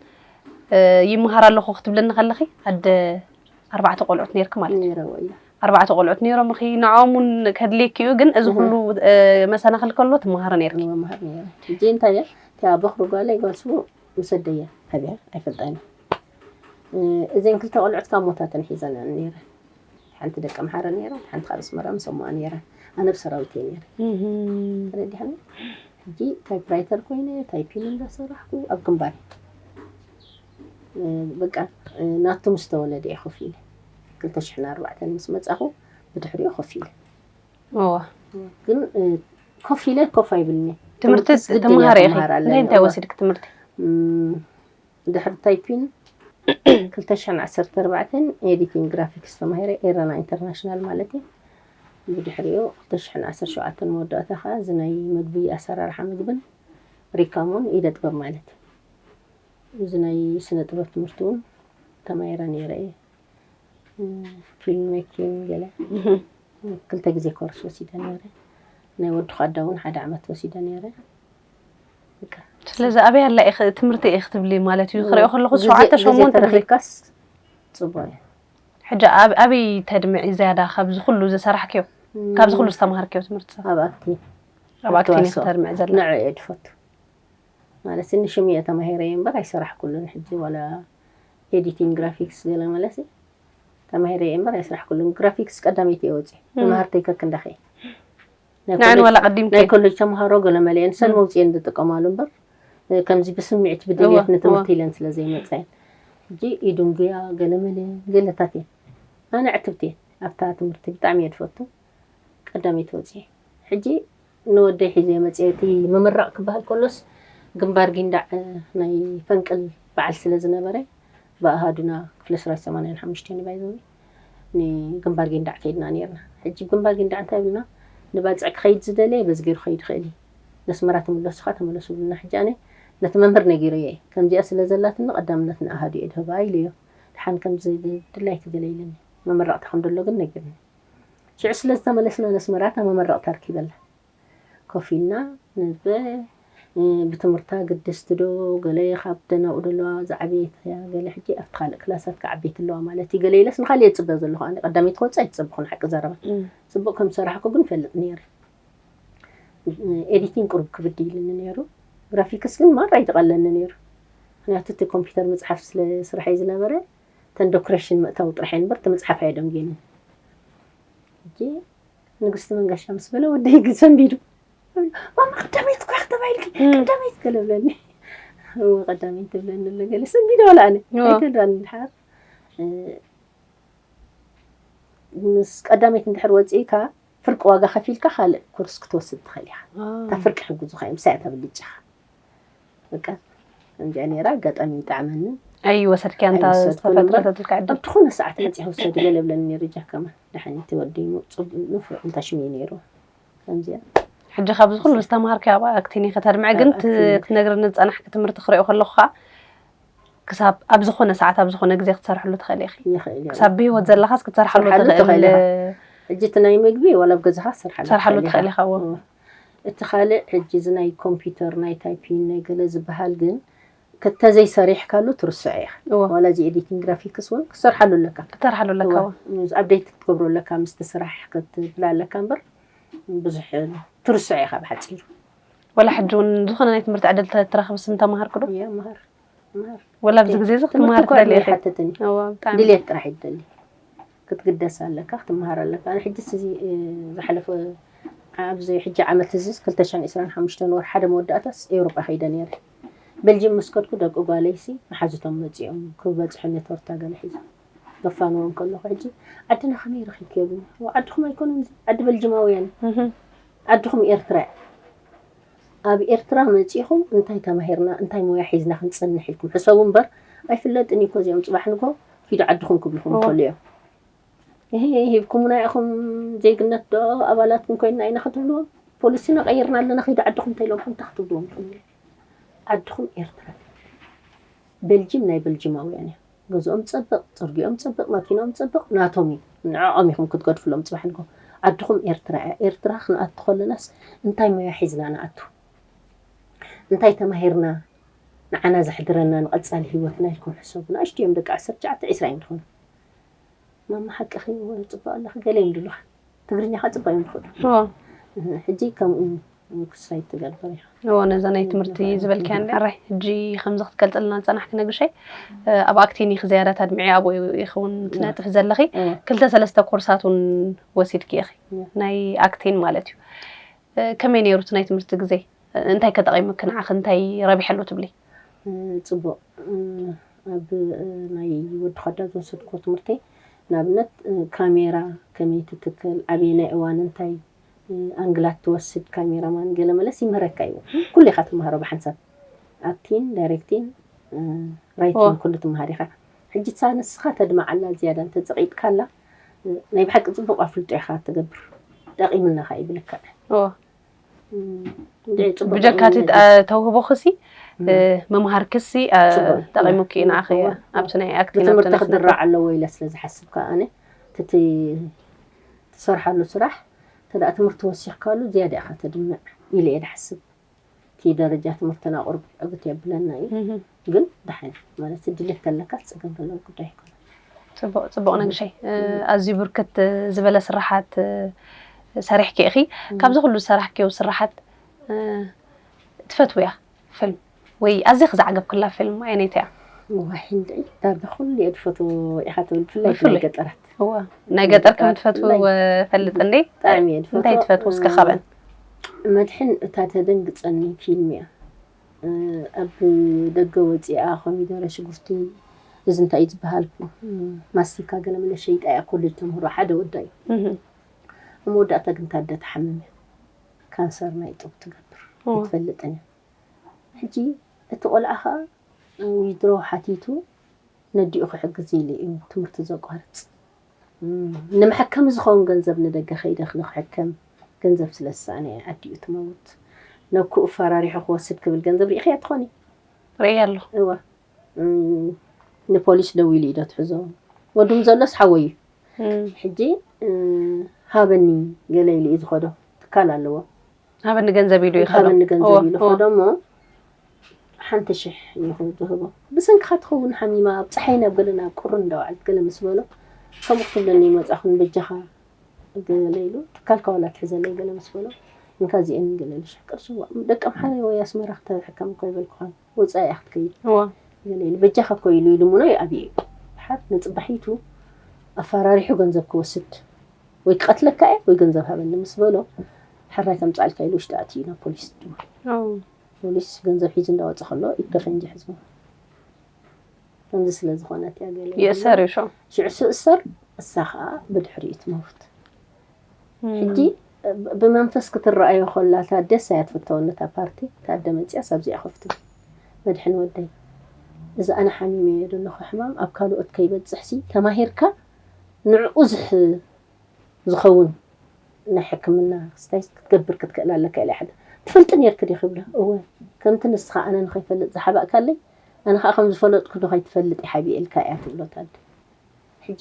እ፣ ይመሃር ኣለኹ ክትብለኒ ከለኺ ኣደ ኣርባዕተ ቆልዑት ነይርኪ ማለት እዩ። ነይረዎ እዩ። ኣርባዕተ ቆልዑት ነይሮምኺ፣ ንዕኦም እውን ከድልየኪ እዩ። ግን እዚ እህ። ኩሉ እ፣ መሰናኽል ከሎ ትመሃሪ ነይርኪ። መምሃር ነይረ። ሕጂ እንታይ እያ? እቲኣ በኽሪ ጓለይ ጓል ስሙ ምስ ኣደየ ኣብያ ኣይፈልጣን እየ። እ፣ እዘን ክልተ ቆልዑት ካብ ሞታተን ሒዘን እየን ነይረ። ሓንቲ ደቀ ምሓረ ነይራ፣ ሓንቲ ካብ ኣስመራ ምስ ኣሞኣ ነይራ። ኣነ ብሰራዊት እየ ነይረ። እህ። ተረዲሓኒ? ሕጂ ታይፕራይተር ኮይነ ታይፒን እንዳሰራሕኩ ኣብ ግንባር፣ እ፣ በቃ፣ እ፣ ናቱ ምስ ተወለደ እየ ኮፍ ኢለ። ክልተ ሽሕን ኣርባዕተን ምስ መጻኹ ብድሕሪኡ ኮፍ ኢለ። እወ። ግን፣ እ፣ ኮፍ ኢለ ኮፍ ኣይብልኒ። ትምህርቲ ትምህርትስ ግድን ትምሃሪ እየ ኢኺ። ክምሃር ኣለኒ። እንታይ እንታይ እወ። ወሲድኪ ትምህርቲ? እም፣ ድሕሪ ታይፒን ክልተ ሽሕን ዓሰርተ ኣርባዕተን ኤዲቲንግ ግራፊክስ ተማሂረ፣ ኤረና ኢንተርናሽናል ማለት እዩ። ብድሕሪኡ ክልተ ሽሕን ዓሰርተ ሸውዓተን መወዳእታ ከዓ እዚ ናይ ምግቢ ኣሰራርሓ ምግብን ሪካሞን ኢደ ጥበብ ማለት እዩ። እዚ ናይ ስነ ጥበብ ትምህርቲ እውን ተማሂረ ነይረ እየ። እም፣ ፊልም ሜኪንግ ገለ ክልተ ግዜ ኮርስ ወሲደ ነይረ። ናይ ወዲ ኳዳ እውን ሓደ ዓመት ወሲደ ነይረ። በቃ። ስለዚ ኣበይ ኣላ ኢኺ ትምህርቲ ኢኺ ትብሊ ማለት እዩ? ክሪኦ ከለኹ ግዜ- ሸውዓተ ግዜ ሸሞንተ ግዜ። ተረኺብካስ ጽቡቕ እዩ። ሕጂ ኣብ- ኣበይ ተድምዒ ዝያዳ ካብዚ ኩሉ ዝሰራሕክዮ? ካብዚ ኩሉ ዝተምሃርክዮ ትምህርቲ? ኣብ ኣክቲንግ። ኣብ ኣክቲንግ ኢኺ ተዋስኦ። ተድምዒ ዘላ? ንዕኡ እየ ድፈቱ። ማለት እኒ ሽም እየ ተማሂረ እየ እምበር ኣይሰራሕኩሉን። ሕጂ ዋላ ኤዲቲንግ ግራፊክስ ገለ መለሲ ተማሂረ እየ እምበር ኣይሰራሕኩሉን። ግራፊክስ ቀዳመይቲ እየ ወፂ። እም። መምሃርተይ ከክንዳኸ እየ። ናይ ንዕን ኮሌጅ- ዋላ ቀዲምኪ? ናይ ኮሌጅ ተምሃሮ ገለ መለ እየን ሰን እም። መውፅኤን ዝጥቀማሉ እምበር፣ እ፣ ከምዚ ብስምዒት ብድልየት እወ፣ ንትምህርቲ እወ። ኢለን ስለ ዘይመፅኣን። ሕጂ ኢዱንጉያ ገለ መለ ገለታት እየን። ኣነ ዕትብቲ እየ ኣብታ ትምህርቲ፣ ብጣዕሚ እየ ድፈቱ። ቀዳመይቲ ወፅየ። ሕጂ ንወደይ ሒዘ መፅየ። እቲ ምምራቕ ክበሃል ከሎስ ግንባር ጊንዳዕ፣ እ፣ ናይ ፈንቅል በዓል ስለ ዝነበረ ብኣሃዱና ክፍለ ሰራዊት ሰማንያን ሓሙሽተን ባይዘዊ ንግንባር ጊንዳዕ ከይድና ነይርና። ሕጂ ግንባር ጊንዳዕ እንታይ ብልና ንባፅዕ ክኸይድ ዝደለየ በዚ ገይሩ ክኸይድ ይኽእል እዩ። ነስመራ ትምለሱ ኸዓ ተመለሱ ብልና። ሕጂ ኣነ ነቲ መምህር ነጊረዮ እየ። ከምዚኣ ስለ ዘላትኒ ቀዳምነት ንኣሃዱ እየ ድህባ ኢለዮ። ድሓን ከምዚ ድላይኪ ገለ ኢለኒ። መመረቕታ ከም ደሎ ግን ነጊርኒ። ሽዑ ስለ ዝተመለስና ነስመራ እታ መመረቕታ ኣርኪበላ። ኮፍ ኢልና ንበ-፣ እ፣ ብትምህርታ ግድስቲ ዶ ገለ ካብ ደናቑ ደለዋ ዝዓበየት እያ፣ ገለ ሕጂ ኣብቲ ካልእ ክላሳት ክዓበየት ኣለዋ ማለት እዩ። ገለ ኢለስ ንኻልእ እየ ዝጽበ ዘለኹ። ኣነ ቀዳመይቲ ክወጽእ ኣይትጸበኹን ሓቂ ዘረባ። እም። ጽቡቕ ከም ዝሰራሕኩ ግን ፈልጥ ነይረ። ኤዲቲንግ ቁሩብ ክብድ ኢልኒ ነይሩ። ግራፊክስ ግን ማራ ይተቐለኒ ነይሩ። ምኽንያቱ እቲ ኮምፒውተር ምጽሓፍ ስለ ስራሐይ ዝነበረ፣ እተን ዶክሬሽን ምእታው ጥራሕ እየን እምበር፣ እቲ ምጽሓፍ ኣየደንጉየንን። ሕጂ ንግስቲ መንገሻ ምስ በለ ወደይ ግን ሰንቢዱ። "ማማ ቀዳመይቲ እኮ ኢኺ ተባሂልኪ፣ እም። ቀዳመይቲ" ገለ ብለኒ። "እወ ቀዳመይቲ" ትብለኒ ኣሎ ገለ ሰንቢደ ዋላ ኣነ። እወ። ኣይተዳን ድሓር፣ እ፣ ምስ ቀዳመይቲ እንድሕር ወጺእካ ፍርቂ ዋጋ ከፊልካ ካልእ ኮርስ ክትወስድ ትኽእል ኢኻ። አ። እታ ፍርቂ ሕጉዙኻ እዮም፣ ሳያ እታ ብልጫኻ። በቃ፣ ከምዚኣ ነይራ፣ ኣጋጣሚ ይጠዓመኒ። ኣይወሰድክያ እንታ ኣይወሰድኩን እምበር፣ ዝተፈጥረተትልካ ዕድል? ኣብ ዝኾነ ሰዓት መጺኻ ውሰዲ ገለ ብለኒ ነይሩ፣ ጃከማ። ደሓን እቲ ወዲ ጽቡቕ ንፉዕ እንታ ሽሙ እዩ ነይሩ። ከምዚኣ። ሕጂ ካብዚ ኩሉ ዝተምሃርክዮ ኣብ ኣክቲንግ ከተድምዒ ግን ኣብ ኣክቲንግ። ክትነግርኒ ዝጸናሕኪ ትምህርቲ ክሪኦ ከለኹ ኸኣ ክሳብ ኣብ ዝኾነ ሰዓት ኣብ ዝኾነ ግዜ ክትሰርሕሉ ትኽእል ኢኺ። ይኽእል እዩ። ክሳብ ብህይወት ዘለኻስ ክትሰርሓሉ ክትሰርሓሉ ትኽእል ትኽእል ኢኻ። ሕጂ እቲ ናይ ምግቢ ዋላ ኣብ ገዛኻ ክትሰርሓሉ ክትሰርሓሉ ትኽእል ትኽእል ኢኻ። ኢኻ። እዎ። እም። እቲ ካልእ ሕጂ እዚ ናይ ኮምፒውተር ናይ ታይፒን ናይ ገለ ዝበሃል ግን ከተዘይሰሪሕካሉ ትርስዖ ኢኻ። እዎ። ዋላ እዚ ኤዲቲንግ ግራፊክስ እውን ክትሰርሓሉ ኣለካ። ክትሰርሓሉ ኣለካ። እዎ። ኣብዴት ክትገብሮ ኣለካ ምስቲ ስራሕ ክትብል ኣለካ እምበር ብዙሕ ትርስዖ ኢኻ ብሓፂሩ። ወላ ሕጂ እውን ዝኾነ ናይ ትምህርቲ ዕድል ተትረኽብስ ምተማሃርኩ ዶ? እያ መሃር መሃር ወላ ኣብዚ ግዜ እዚ ትምህርቲ ክትመሃር እኮ ትደሊ ዕድመ ኢኺ? ኣይሓትትን እዩ። እዎ፣ ብጣዕሚ። ድልየት ጥራሕ ይደሊ ክትግደስ ኣለካ ክትመሃር ኣለካ። ኣነ ሕጂ እዚ እ፣ ዝሓለፈ ኣብዚ ሕጂ ዓመት እዚ ክልተ ሽሕን ዕስራን ሓሙሽተን ወር ሓደ መወዳእታስ ኤውሮጳ ከይደ ነይረ። ቤልጅም ምስ ከድኩ ደቂ ጓለይሲ መሓዙቶም መፂኦም ክበፅሑ ኔትወርታ ገለ ሒዞም ገፋንዎም ከለኹ ሕጂ ዓድና ከመይ ረኺብክዮ ይብሉኒ። ዋ ዓድኹም ኣይኮነን እዚ ዓዲ ቤልጅማውያን እዩ። እህ። ዓድኹም ኤርትራ እያ። ኣብ ኤርትራ መጺኹም እንታይ ተማሂርና እንታይ ሞያ ሒዝና ክንጸንሕ ኢልኩም ሕሰቡ እምበር ኣይፍለጥን እዩ እኮ እዚኦም ጽባሕ ንግሆ ኪዱ ዓድኹም ክብልኹም እዎ። ይኽእሉ እዮም። ይሄ ሂብኩምና ኢኹም ዜግነት ዶ ኣባላትኩም ኮይንና ኢና ክትብልዎም ፖሊስና ቀይርና ኣለና ኪዱ ዓድኹም እንተኢሎምኩም እንታይ ክትብልዎም ትኽእሉ? ዓድኹም ኤርትራ እያ። ቤልጂም ናይ ቤልጂማውያን እያ። ገዝኦም ጽብቕ፣ ጽርግኦም ጽብቕ፣ መኪናኦም ጽብቕ ናቶም እዩ። ንዕኦም ኢኹም ክትገድፍሎም ጽባሕ ንግሆ። ዓድኹም ኤርትራ እያ። ኤርትራ ክንኣቱ ከለናስ እንታይ ሞያ ሒዝና ንኣቱ? እንታይ ተማሂርና ንዓና ዘሕድረና ንቐጻሊ ህይወትና ኢልኩም ሕሰቡ። ንኣሽቱ እዮም ደቂ ዓሰርተ ትሽዓተ ዒስራ እዮም ዝኾኑ። ማማ ሓቅኺ እወ ጽቡቕ ኣለኺ ገለ እዮም ድሉኻ። ትግርኛ ኸዓ ጽቡቕ እዮም ዝኽእሉ። እዎ። ሕጂ ከምኡ ክሳይ ትገብር ኢኻ። እዎ ነዛ ናይ ትምህርቲ ዝበልክያ እንዲ ኣራይ ሕጂ ከምዚ ክትገልጽልና ዝጸናሕኪ ነግሸይ ኣብ ኣክቲን ኢኺ ዝያዳ ተድምዒ ኣብኡ ይኸውን ትነጥፍ ዘለኺ እዎ። ክልተ ሰለስተ ኮርሳት እውን ወሲድኪ ኢኺ እዎ። ናይ ኣክቲን ማለት እዩ ከመይ ነይሩ እቲ ናይ ትምህርቲ ግዜ እንታይ ከጠቒሙኪ ንዓኺ እንታይ ረቢሐሉ ትብሊ ጽቡቕ ኣብ ናይ ወዲ ኸዳ ዝወሰድኩዎ ትምህርቲ ንኣብነት ካሜራ ከመይ ትትክል ኣበየናይ እዋን እንታይ ኣንግላት ትወስድ ካሜራማን ገለ መለስ ይምህረካ እዩ ኩሉ ኢኻ ትምሃሮ ብሓንሳብ ኣክቲን ዳይሬክቲን ራይቲን ኩሉ ትምሃር ኢኻ ሕጂ ሳ ንስኻ ተድማዓላ ዝያዳ እንተፀቒጥካላ ናይ ብሓቂ ፅቡቕ ኣፍልጦ ኢኻ ትገብር ጠቒምናኻ ይብልካ እዎ እንድዒ ፅቡቕ ብጀካ እቲ ጠቒምና ተውህቦ ክሲ መምሃር ክሲ ፅቡቅ። ጠቂሙኪ ንዓኺ እዋ። ኣብቲ ናይ ኣክቲን ብትምህርቲ ኣብቲ ናይ ክድራዕ ኣለዎ ኢለ ስለ ዝሓስብ ከዓ ኣነ እቲ ትሰርሓሉ ስራሕ እንተ ደኣ ትምህርቲ ወሲኽካሉ ዝያዳ ኢኻ ተድምዕ ኢለ እየ ዝሓስብ እቲ ደረጃ ትምህርትና ቁርብ ዕግት የብለና እዩ እህ። ግን ደሓን ማለት ድሌት ተለካ ፀገም ዘለዎ ጉዳይ ኣይኮነ ፅቡቅ ፅቡቅ ነግሸይ ኣዝዩ ብርክት ዝበለ ስራሓት ሰሪሕኪ ኢኺ ካብዚ ኩሉ ዝሰራሕክዮ ስራሓት ትፈትውያ ፊልም ወይ ኣዚኺ ዝዓገብክላ ፊልም ኣየነይቲ እያ ዋይ እንድዒ ዳርጋ ኩሉ እየ ዝፈትዎ ኢኻ ትብል ብፍላይ ብፍላይ። ናይ ገጠራት እወ ናይ ገጠር ከም ትፈትው ብፍላይ። ፈልጥ እንዴ ብጣዕሚ እየ ዝፈትዎ እንታይ ትፈትው እስከ ካብአን መድሕን እታ ተደንግፀኒ ፊልም እያ ኣብ ደገ ወፂኣ ኮሚደረ ሽጉርቲ እዚ እንታይ እዩ ዝበሃል ማስቲካ ገለ መለ ሸይጣ እያ ኮሌጅ ተምህሮ ሓደ ወዳ እዩ ኣብ መወዳእታ ግን ታደ ተሓምም እያ ካንሰር ናይ ጡብ ትገብር ኣይትፈልጥን እያ ሕጂ እቲ ቆልዓ ከዓ ዊድሮ ሓቲቱ ነዲኡ ክሕግዝ ኢሉ እዩ ትምህርቲ ዘቋርፅ ንምሕከም ዝኸውን ገንዘብ ንደገ ከይደ ንክሕከም ገንዘብ ስለ ዝሰኣነ ኣዲኡ ትመውት ነኩኡ ፈራሪሑ ክወስድ ክብል ገንዘብ ርኢኽያ ትኾኒ ርእየ ኣለኹ እወ ንፖሊስ ደዊሉ እዩ ዶ ትሕዞ ወዱም ዘሎስ ሓወይ እዩ ሕጂ ሃበኒ ገለ ኢሉ እዩ ዝኸዶ ትካል ኣለዎ ሃበኒ ገንዘብ ኢሉ ይኸዶ ሃበኒ ገንዘብ ኢሉ ኸዶ እሞ ሓንቲ ሽሕ እዩ ዝህቦ ብሰንክኻ ትኸውን ሓሚማ ኣብ ፀሓይ ናብ ገለ ናብ ቁርን እንዳወዓለት ገለ ምስ በሎ ከምኡ ክትብለኒ ይመፃኹን በጃኻ ገለ ኢሉ ትካልካ ዋላ ትሕዘለይ ገለ ምስ በሎ እንካ እዚአን ገለ ልሽሕ ቅርሺ ደቂ ኣምሓራ ወይ ኣስመራ ክተሕከም እኮ ይበልኩኻን ወፃኢ እያ ክትከይድ ገለ ኢሉ በጃኻ እኮ ኢሉ ይልምኖ ይኣብዮ እዩ ሓር ንፅባሒቱ ኣፈራሪሑ ገንዘብ ክወስድ ወይ ክቐትለካ እየ ወይ ገንዘብ ሃበኒ ምስ በሎ ሕራይ ከምፃልካ ኢሉ ውሽጢ ኣትዩ ናብ ፖሊስ ድወል ፖሊስ ገንዘብ ሒዙ እንዳወፀ ከሎ ኢድ ፈንጂ ሕዝቡ ከምዚ ስለ ዝኾነት እያ ገለ ይእሰር እዩ ሾ ሽዑ ስእሰር እሳ ከዓ ብድሕሪኡ ትመውት ሕጂ ብመንፈስ ክትረኣዮ ከላታ ደስ እያ ትፍተወኒ እታ ፓርቲ እታ ኣደ መፅያስ ኣብዚኣ ከፍቱ መድሕን ወደይ እዚ ኣነ ሓሚመዮ ዘለኹ ሕማም ኣብ ካልኦት ከይበፅሕሲ ተማሂርካ ንዕኡ ዝሕ ዝኸውን ናይ ሕክምና ስታይስ ክትገብር ክትክእል ኣለካ ኢለ ሓደ ትፈልጢ ነርክ ዲ ክብላ እወ ከምቲ ንስኻ ኣነ ንኸይፈልጥ ዝሓባእካለይ ኣነ ከዓ ከም ዝፈለጥኩ ዶ ከይትፈልጥ ይሓብኤልካ እያ ትብሎ ኣደ። ሕጂ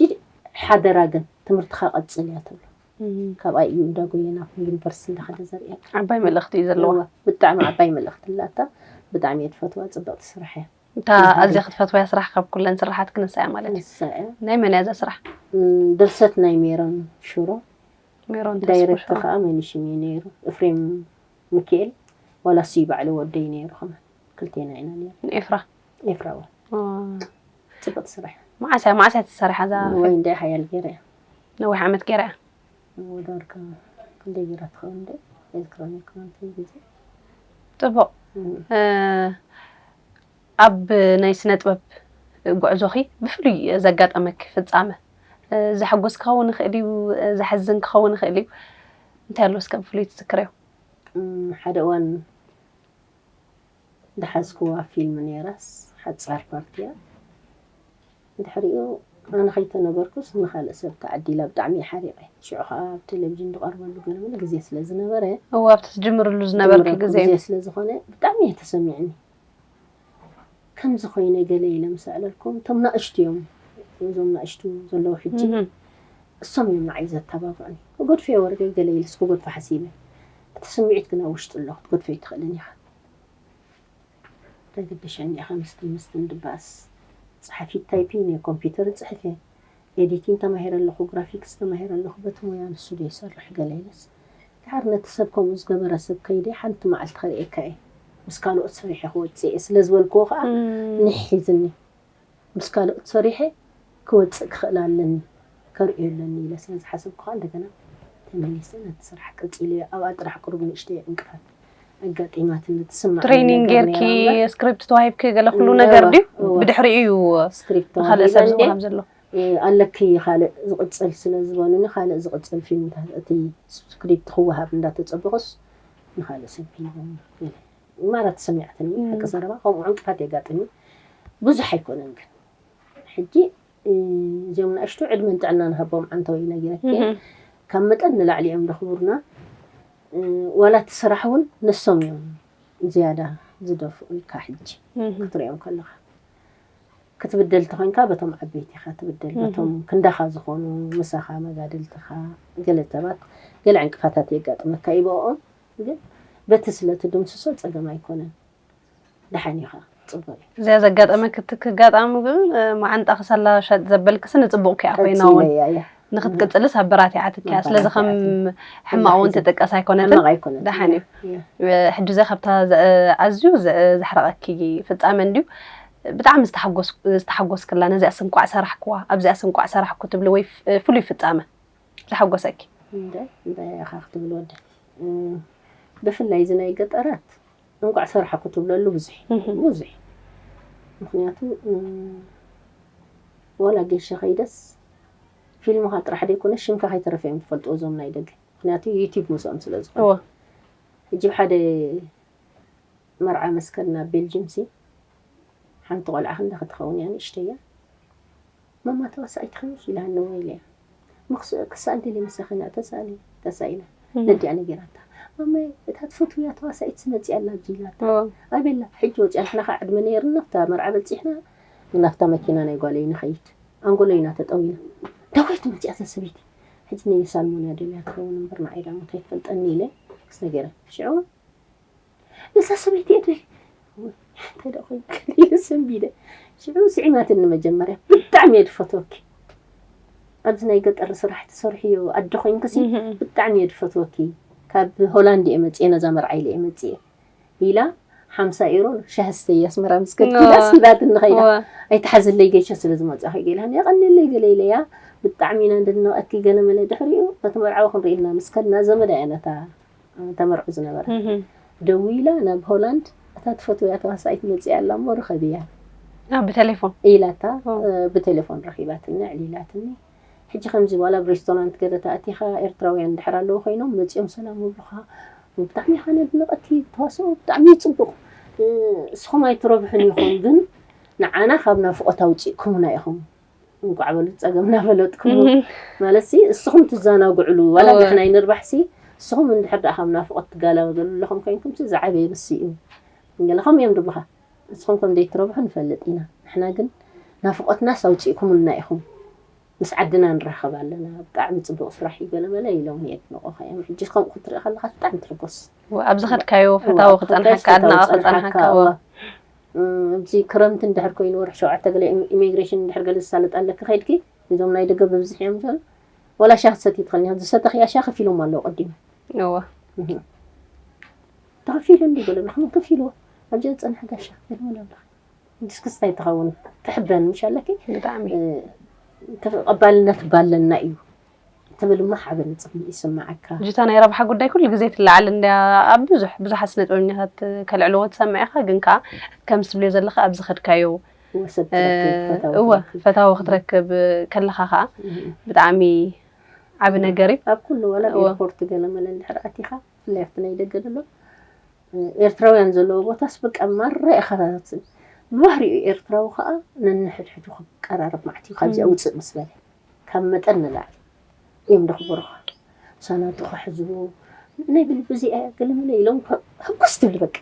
ሓደራ ግን ትምህርትኻ ቀጽል እያ ትብሎ። ካብኣ እዩ እንዳጎየ ናብ ዩኒቨርሲቲ እንዳኸደ ዘርእየካ። ዓባይ መልእኽቲ እዩ ዘለዋ። ብጣዕሚ ዓባይ መልእኽቲ ኣላታ። ብጣዕሚ እየ ትፈትዋ፣ ጽብቕቲ ስራሕ እያ። እታ ኣዝያ ክትፈትወያ ስራሕ ካብ ኩለን ስራሓት ክንሳ እያ ማለት እዩ። ንሳ እያ። ናይ መን እያ እዛ ስራሕ? ድርሰት ናይ ሜሮን ሽሮ፣ ሜሮን ዳይሬክተር ከዓ መኒሽም እዩ ነይሩ። እፍሬም ሚካኤል ዋላ እሱ ባዕሉ ወደይ ነይሩ። ከማን ክልቴና ኢና ነይሩ። ኤፍራ ኤፍራዋ ጽብቕቲ ስራሕ። መዓስ እያ መዓስ እያ ትሰርሓ እዛ? ወይ እንደ ሓያል ገይረ እያ። ነዊሕ ዓመት ገይራ እያ። ወዳርካ ክንደይ ገይራ ትኸውን እንደ ኤሌክትሮኒክ ማለት ግዜ ጽቡቕ። ኣብ ናይ ስነ ጥበብ ጉዕዞኺ ብፍሉይ ዘጋጠመኪ ፍጻመ፣ ዘሐጉስ ክኸውን ይኽእል እዩ፣ ዘሐዝን ክኸውን ይኽእል እዩ። እንታይ ኣሎ እስከ ብፍሉይ ትዝክርዮ? ሓደ እዋን ዝሓዝክዋ ፊልም ነይራስ ሓጻር ፓርት እያ። ድሕሪኡ ኣነ ከይተነበርኩስ ንኻልእ ሰብ ተዓዲላ ብጣዕሚ እየ ሓሪቐ። ሽዑ ከዓ ኣብ ቴሌቪዥን ዝቐርበሉ ገለመለ ግዜ ስለ ዝነበረ እዋ ኣብቲ ትጅምርሉ ዝነበርኪ ግዜ ግዜ ስለ ዝኾነ ብጣዕሚ እየ ተሰሚዕኒ። ከምዚ ኮይነ ገለ ኢለ ምስ ኣዕለልኩም እቶም ናእሽቱ እዮም፣ እዞም ናእሽቱ ዘለዉ ሕጂ እሶም እዮም ንዓይ ዘተባብዑኒ። ክገድፎ እየ ወርደይ ገለ ኢለስ ክገድፎ ሓሲበ። እቲ ስምዒት ግን ኣብ ውሽጢ ኣሎ፣ ክትገድፎ ኣይትኽእልን ኢኻ። ተገድሸኒ ኢኻ ምስቲ ምስትን ድባስ ጸሓፊት ታይፒንግ እየ፣ ኮምፒውተር እጽሕፍ እየ፣ ኤዲቲንግ ተማሂረ ኣለኹ፣ ግራፊክስ ተማሂረ ኣለኹ፣ በቲ ሞያ ንሱ ዶ ይሰርሕ ገለ ኢለስ ድሓር ነቲ ሰብ ከምኡ ዝገበረ ሰብ ከይደ ሓንቲ መዓልቲ ከርእየካ እየ፣ ምስ ካልኦት ሰሪሐ ክወጽእ እየ ስለ ዝበልክዎ ከዓ ንሕ ሒዝኒ። ምስ ካልኦት ሰሪሐ ክወጽእ ክኽእል ኣለኒ ከርእዮ ኣለኒ ኢለ ስለ ዝሓሰብኩ ከዓ እንደገና ተመሊሰ ነቲ ስራሕ ቀጺለዮ። ኣብኣ ጥራሕ ቅሩብ ንእሽተይ ዕንቅፋት ኣጋጢማትኒ ትስማዕ ትሬኒንግ ጌርኪ ስክሪፕት ተዋሂብኪ ገለ ኩሉ ነገር ድዩ? ብድሕሪኡ እዩ ስክሪፕት ካልእ ሰብ ዝወሃብ ዘሎ። ኣለኪ ካልእ ዝቕጽል ስለ ዝበሉኒ ካልእ ዝቕጽል ፊልምታት እቲ ስክሪፕት ክወሃብ እንዳተጸበኹስ ንኻልእ ሰብ ሂቦም ገለ ማለት ተሰሚዓትኒ። ሓቂ ዘረባ ከምኡ ዕንቅፋት የጋጥም ብዙሕ ኣይኮነን ግን ሕጂ እዚኦም ንኣሽቱ ዕድመን ጥዕናን ሃቦም ዓንተወይ ነጊረኪ እየ። ካብ መጠን ንላዕሊ እዮም ደኽቡርና። ዋላ እቲ ስራሕ እውን ንሶም እዮም ዝያዳ ዝደፍኡልካ ሕጂ ክትሪኦም ከለኻ። ክትብደል ተኾይንካ በቶም ዓበይቲ ኢኻ ትብደል፣ በቶም ክንዳኻ ዝኾኑ ምሳኻ መጋድልትኻ ገለ ሰባት ገለ ዕንቅፋታት የጋጥመካ እዩ ብኦም። ግን በቲ ስለ ትድምስሶ ጸገም ኣይኮነን። ደሓን ኢኻ ጽቡቕ እዩ። እዚኣ ዘጋጠመክ እቲ ክጋጣሚ ግን መዓንጣ ክሳላ ሸጥ ዘበልክሲ ንጽቡቕ ኪኣ ኮይና እውን ቀጺለያ እያ። ንክትቅጽልስ ኣበራቲዓትኪ እያ። ስለዚ ከም ሕማቕ እውን ትጥቀስ ኣይኮነትን። ሕማቕ ኣይኮነትን። ደሓን እዩ። ሕጂ እዚኣ ካብታ ኣዝዩ ዘሕረቐኪ ፍጻመ እንድዩ ብጣዕሚ ዝተሓጎስክላ ነዚኣስ እንቋዕ ሰራሕክዋ ኣብዚኣስ እንቋዕ ሰራሕኩ ትብሊ ወይ ፍሉይ ፍጻመ ዘሓጎሰኪ? እንታይ ኢኻ ክትብል ወደ ብፍላይ እዚ ናይ ገጠራት እንቋዕ ሰራሕኩ ትብለሉ ብዙሕ ብዙሕ ምክንያቱ ዋላ ጌሻ ከይደስ ፊልምኻ ጥራሕ ዘይኮነ ሽምካ ከይተረፈ እዮም ዝፈልጥዎ እዞም ናይ ደገ ምክንያቱ ዩቲብ ምስኦም ስለ ዝኾነ ሕጂ ሓደ መርዓ መስከን ናብ ቤልጅም ሲ ሓንቲ ቆልዓ ክንዳ ክትኸውን እያ ንእሽተያ ማማ ተዋሳኢት ትኽንሽ ኢላኒ ወይ ኢለያ ክሳል ደሊ መሳኺና ተሳሊ ተሳኢላ ነዲኣ ነጊራታ ማማይ እታ ትፈትውያ ተዋሳኢት ስመፂ ኣላ ኣብዚ ኢላታ ኣቤላ ሕጂ ወፂኣ ንሕና ከዓ ዕድመ ነይርና ኣብታ መርዓ በፂሕና ናብታ መኪና ናይ ጓለይ ንኸይድ ኣንጎሎ ኢና ተጠዊና ዳዊት መፂኣ እዛ ሰበይቲ ሕጂ ነይ ሳልሞን እያ ደልያ ትኸውን እምበር ንዓይ ዳ እንታይ ትፈልጠኒ ኢለ ክስ ነገረ ሽዑ እዛ ሰበይቲ እየ ትብል እንታይ ዳ ኮይኑ ኢለ ሰንቢደ ሽዑ ስዒማትኒ መጀመርያ ብጣዕሚ እየ ድፈትወኪ ኣብዚ ናይ ገጠር ስራሕ ትሰርሕዮ ኣደ ኮይንክሲ ብጣዕሚ እየ ድፈትወኪ ካብ ሆላንድ እየ መፅየ ነዛ መርዓ ኢለ እየ መፅየ ኢላ ሓምሳ ኢሮ ሻሂ ስተይ ኣስመራ ምስ ከድኪ ኢላ ስሂባትኒ ከይዳ ኣይትሓዝለይ ገይሸ ስለ ዝመፅኣ ከይገ ኢላ የቐንየለይ ገለ ኢለያ ብጣዕሚ ኢና እንደድንቐኪ ገለ መለ ድሕሪኡ በቲ መርዓዊ ክንርኢ ኢልና ምስ ከድና ዘመዳ እያ ነታ ተመርዑ ዝነበረ ደዊላ ናብ ሆላንድ እታ ትፈትውያ ተዋሳኢት መፅያ ኣላ እሞ ርኸብያ ብቴሌፎን ኢላታ ብቴሌፎን ረኺባትኒ ኣዕሊላትኒ ሕጂ ከምዚ ዋላ ኣብ ሬስቶራንት ገለ ተኣቲኻ ኤርትራውያን ድሕር ኣለዉ ኮይኖም መፂኦም ሰላም ይብሉኻ ብጣዕሚ ኢኻ ነድንቐኪ ተዋስኦ ብጣዕሚ እዩ ፅቡቕ እስኹም ኣይትረብሑን ኢኹም ግን ንዓና ካብ ናፍቖት ኣውፂእኩምና ኢኹም እንኳዕ በሉ ፀገም እናፈለጥኩ ማለት ሲ እስኹም ትዘናግዕሉ ዋላ ንሕና ይንርባሕ ሲ እስኹም እንድሕር ደኣ ካብ ናፍቆት ትጋላበሉ ኣለኹም ኮይንኩም ሲ ዝዓበየ ንሱ እዩ ገለ ከም እዮም ድብኻ ንስኹም ከም ዘይትረብሑ ንፈልጥ ኢና። ንሕና ግን ናፍቖትናስ ኣውፂእኩምልና ኢኹም። ምስ ዓድና ንራኸብ ኣለና። ብጣዕሚ ፅቡቕ ስራሕ እዩ ገለመለ ኢሎም የድንቑኻ እዮም። ሕጂ ከምኡ ክትርኢ ከለኻ ብጣዕሚ ትሕጎስ። ኣብ ዝኸድካዮ ፈታዊ ክፀንሓካ ኣድናቒ ክፀንሓካ እዋ። ኣብዚ ክረምቲ እንድሕር ኮይኑ ወርሒ ሸውዓተ ገለ ኢሚግሬሽን እንድሕር ገለ ዝሳለጥ ኣለኪ ከይድኪ እዞም ናይ ደገ ብብዝሒ እዮም ዘሎ። ወላ ሻሂ ትሰቲ ትኽእልኒ ዝሰተኽያ ሻሂ ከፊሎም ኣለዉ ቀዲሙ። እዋ እህ። ተኸፊሉ እንዲ ገለ ብለኹም ከፊልዎ። ኣብዚ ዝፀንሐ ጋሻ ገለመለ ኣለኺ። ድስክስታይ ትኸውን ትሕበን ምሽ ኣለኪ ብጣዕሚ ተቐባልነት ባለና እዩ ትብል እሞ ሓበን ይስምዓካ። ጅታ ናይ ረብሓ ጉዳይ ኩሉ ግዜ ትለዓል እንድያ ኣብ ብዙሕ ብዙሓት ስነ ጥበበኛታት ከልዕልዎ ትሰምዕ ኢኻ ግን ከዓ ከምዚ ትብልዮ ዘለኻ ኣብዚ ኸድካዮ ወሰድ ትረክብ፣ ፈታዊ እወ ትረክብ። ፈታዊ ክትረክብ ከለኻ ከዓ እህ። ብጣዕሚ ዓቢ ነገር እዩ ኣብ ኩሉ ዋላ ኣብ እወ። ኤርፖርት ገለመለ እንድሕር ኣቲኻ ብፍላይ ኣብቲ ናይ ደገ ዘሎ ኤርትራውያን ዘለዎ ቦታስ በቃ ማራ ኢኻ ትብል። ብባህሪኡ ኤርትራዊ ከዓ ነንሕድሕዱ ክቀራረብ ማዕት እዩ ካብዚኣ ውፅእ ምስ በለ ካብ መጠን ንላዕሊ እዮም ደኽብሩኻ። ሳናቱ ክሕዝዎ ናይ ብልቢ እዚኣ እያ ገለመለ ኢሎም ከ- ሕጉስ ትብል በቃ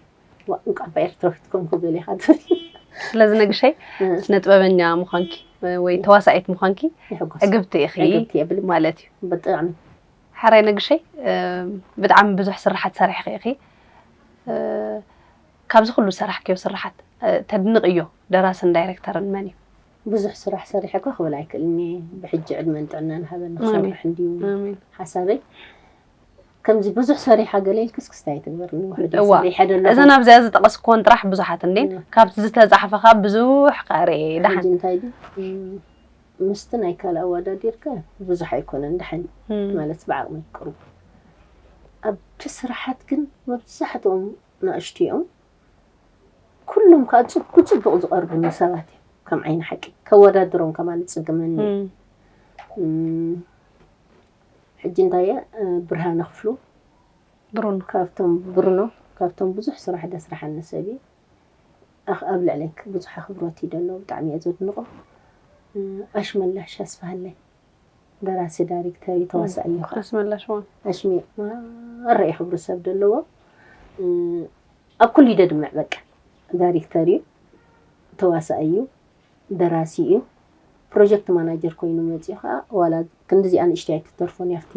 ዋ እንቋዕ እባ ኤርትራዊት ኮንኩ ገለ ኢኻ ትብል። ስለዚ ነግሸይ እ። ስነ ጥበበኛ ምዃንኪ ወይ ተዋሳኢት ምዃንኪ ይሕጎስ ዕግብቲ ኢኺ ዕግብቲ እየ ብልቢ ማለት እዩ ብጣዕሚ ሓራይ ነግሸይ እ፣ ብጣዕሚ ብዙሕ ስራሓት ሰሪሕኺ ኢኺ እ፣ ካብዚ ኩሉ ዝሰራሕክዮ ስራሓት እ፣ ተድንቕዮ ደራስን ዳይሬክተርን መን እዩ ብዙሕ ስራሕ ሰሪሐ እኳ ክብል ኣይክእልን እየ። ብሕጂ ዕድመን ጥዕናን ሃበኒ ክሰርሕ እንድዩ ኣሜን ሓሳበይ። ከምዚ ብዙሕ ሰሪሓ ገለ ኢልክስ ክስታይ ትግበርኒ ውሕድ እየ እዋ። ሰሪሐ ደለኹ። እዘን ኣብዚኣ ዝጠቐስክወን ጥራሕ ብዙሓት እንዴ እዋ። ካብቲ ዝተፃሕፈኻ ብዙሕ ከርኢ ሕጂ ደሓን እንታይ ድዩ? ምስቲ ናይ ካልእ ኣወዳዲርካ ብዙሕ ኣይኮነን ደሓን እም፣ ማለት ብዓቕመይ ቅሩብ። ኣብቲ ስራሓት ግን መብዛሕትኦም ንኣሽቱ እዮም። ኩሎም ከዓ ጽ- ብጽቡቕ ዝቐርቡኒ ሰባት እዮም። ከም ዓይኒ ሓቂ ከወዳድሮም ከማን ዝጽግመኒ እዩ። እም፣ እም፣ ሕጂ እንታይ እየ እ፣ ብርሃነ ክፍሉ ብሩኖ ካብቶም ብሩኖ ካብቶም ብዙሕ ስራሕ ደስርሓኒ ሰብ እዩ። ኣኽ- ኣብ ልዕለይ ብዙሕ ኣኽብሮት እዩ ደሎ ብጣዕሚ እየ ዘድንቖ። እ፣ ኣሽመላሽ ኣስፋሃለይ ደራሲ ዳይሬክተር እዩ ተዋሳእ እዩ ከዓ ኣስመላሽ ዋ ኣሽሚ ማራ የኽብሩ ሰብ ደለዎ እ፣ ኣብ ኩሉ ይደድምዕ በቃ ዳይሬክተር እዩ ተዋሳእ እዩ ደራሲ እዩ ፕሮጀክት ማናጀር ኮይኑ መፅኡ ከዓ ዋላ ክንዲዚኣ ንእሽተይ ኣይትተርፎን ኣብቲ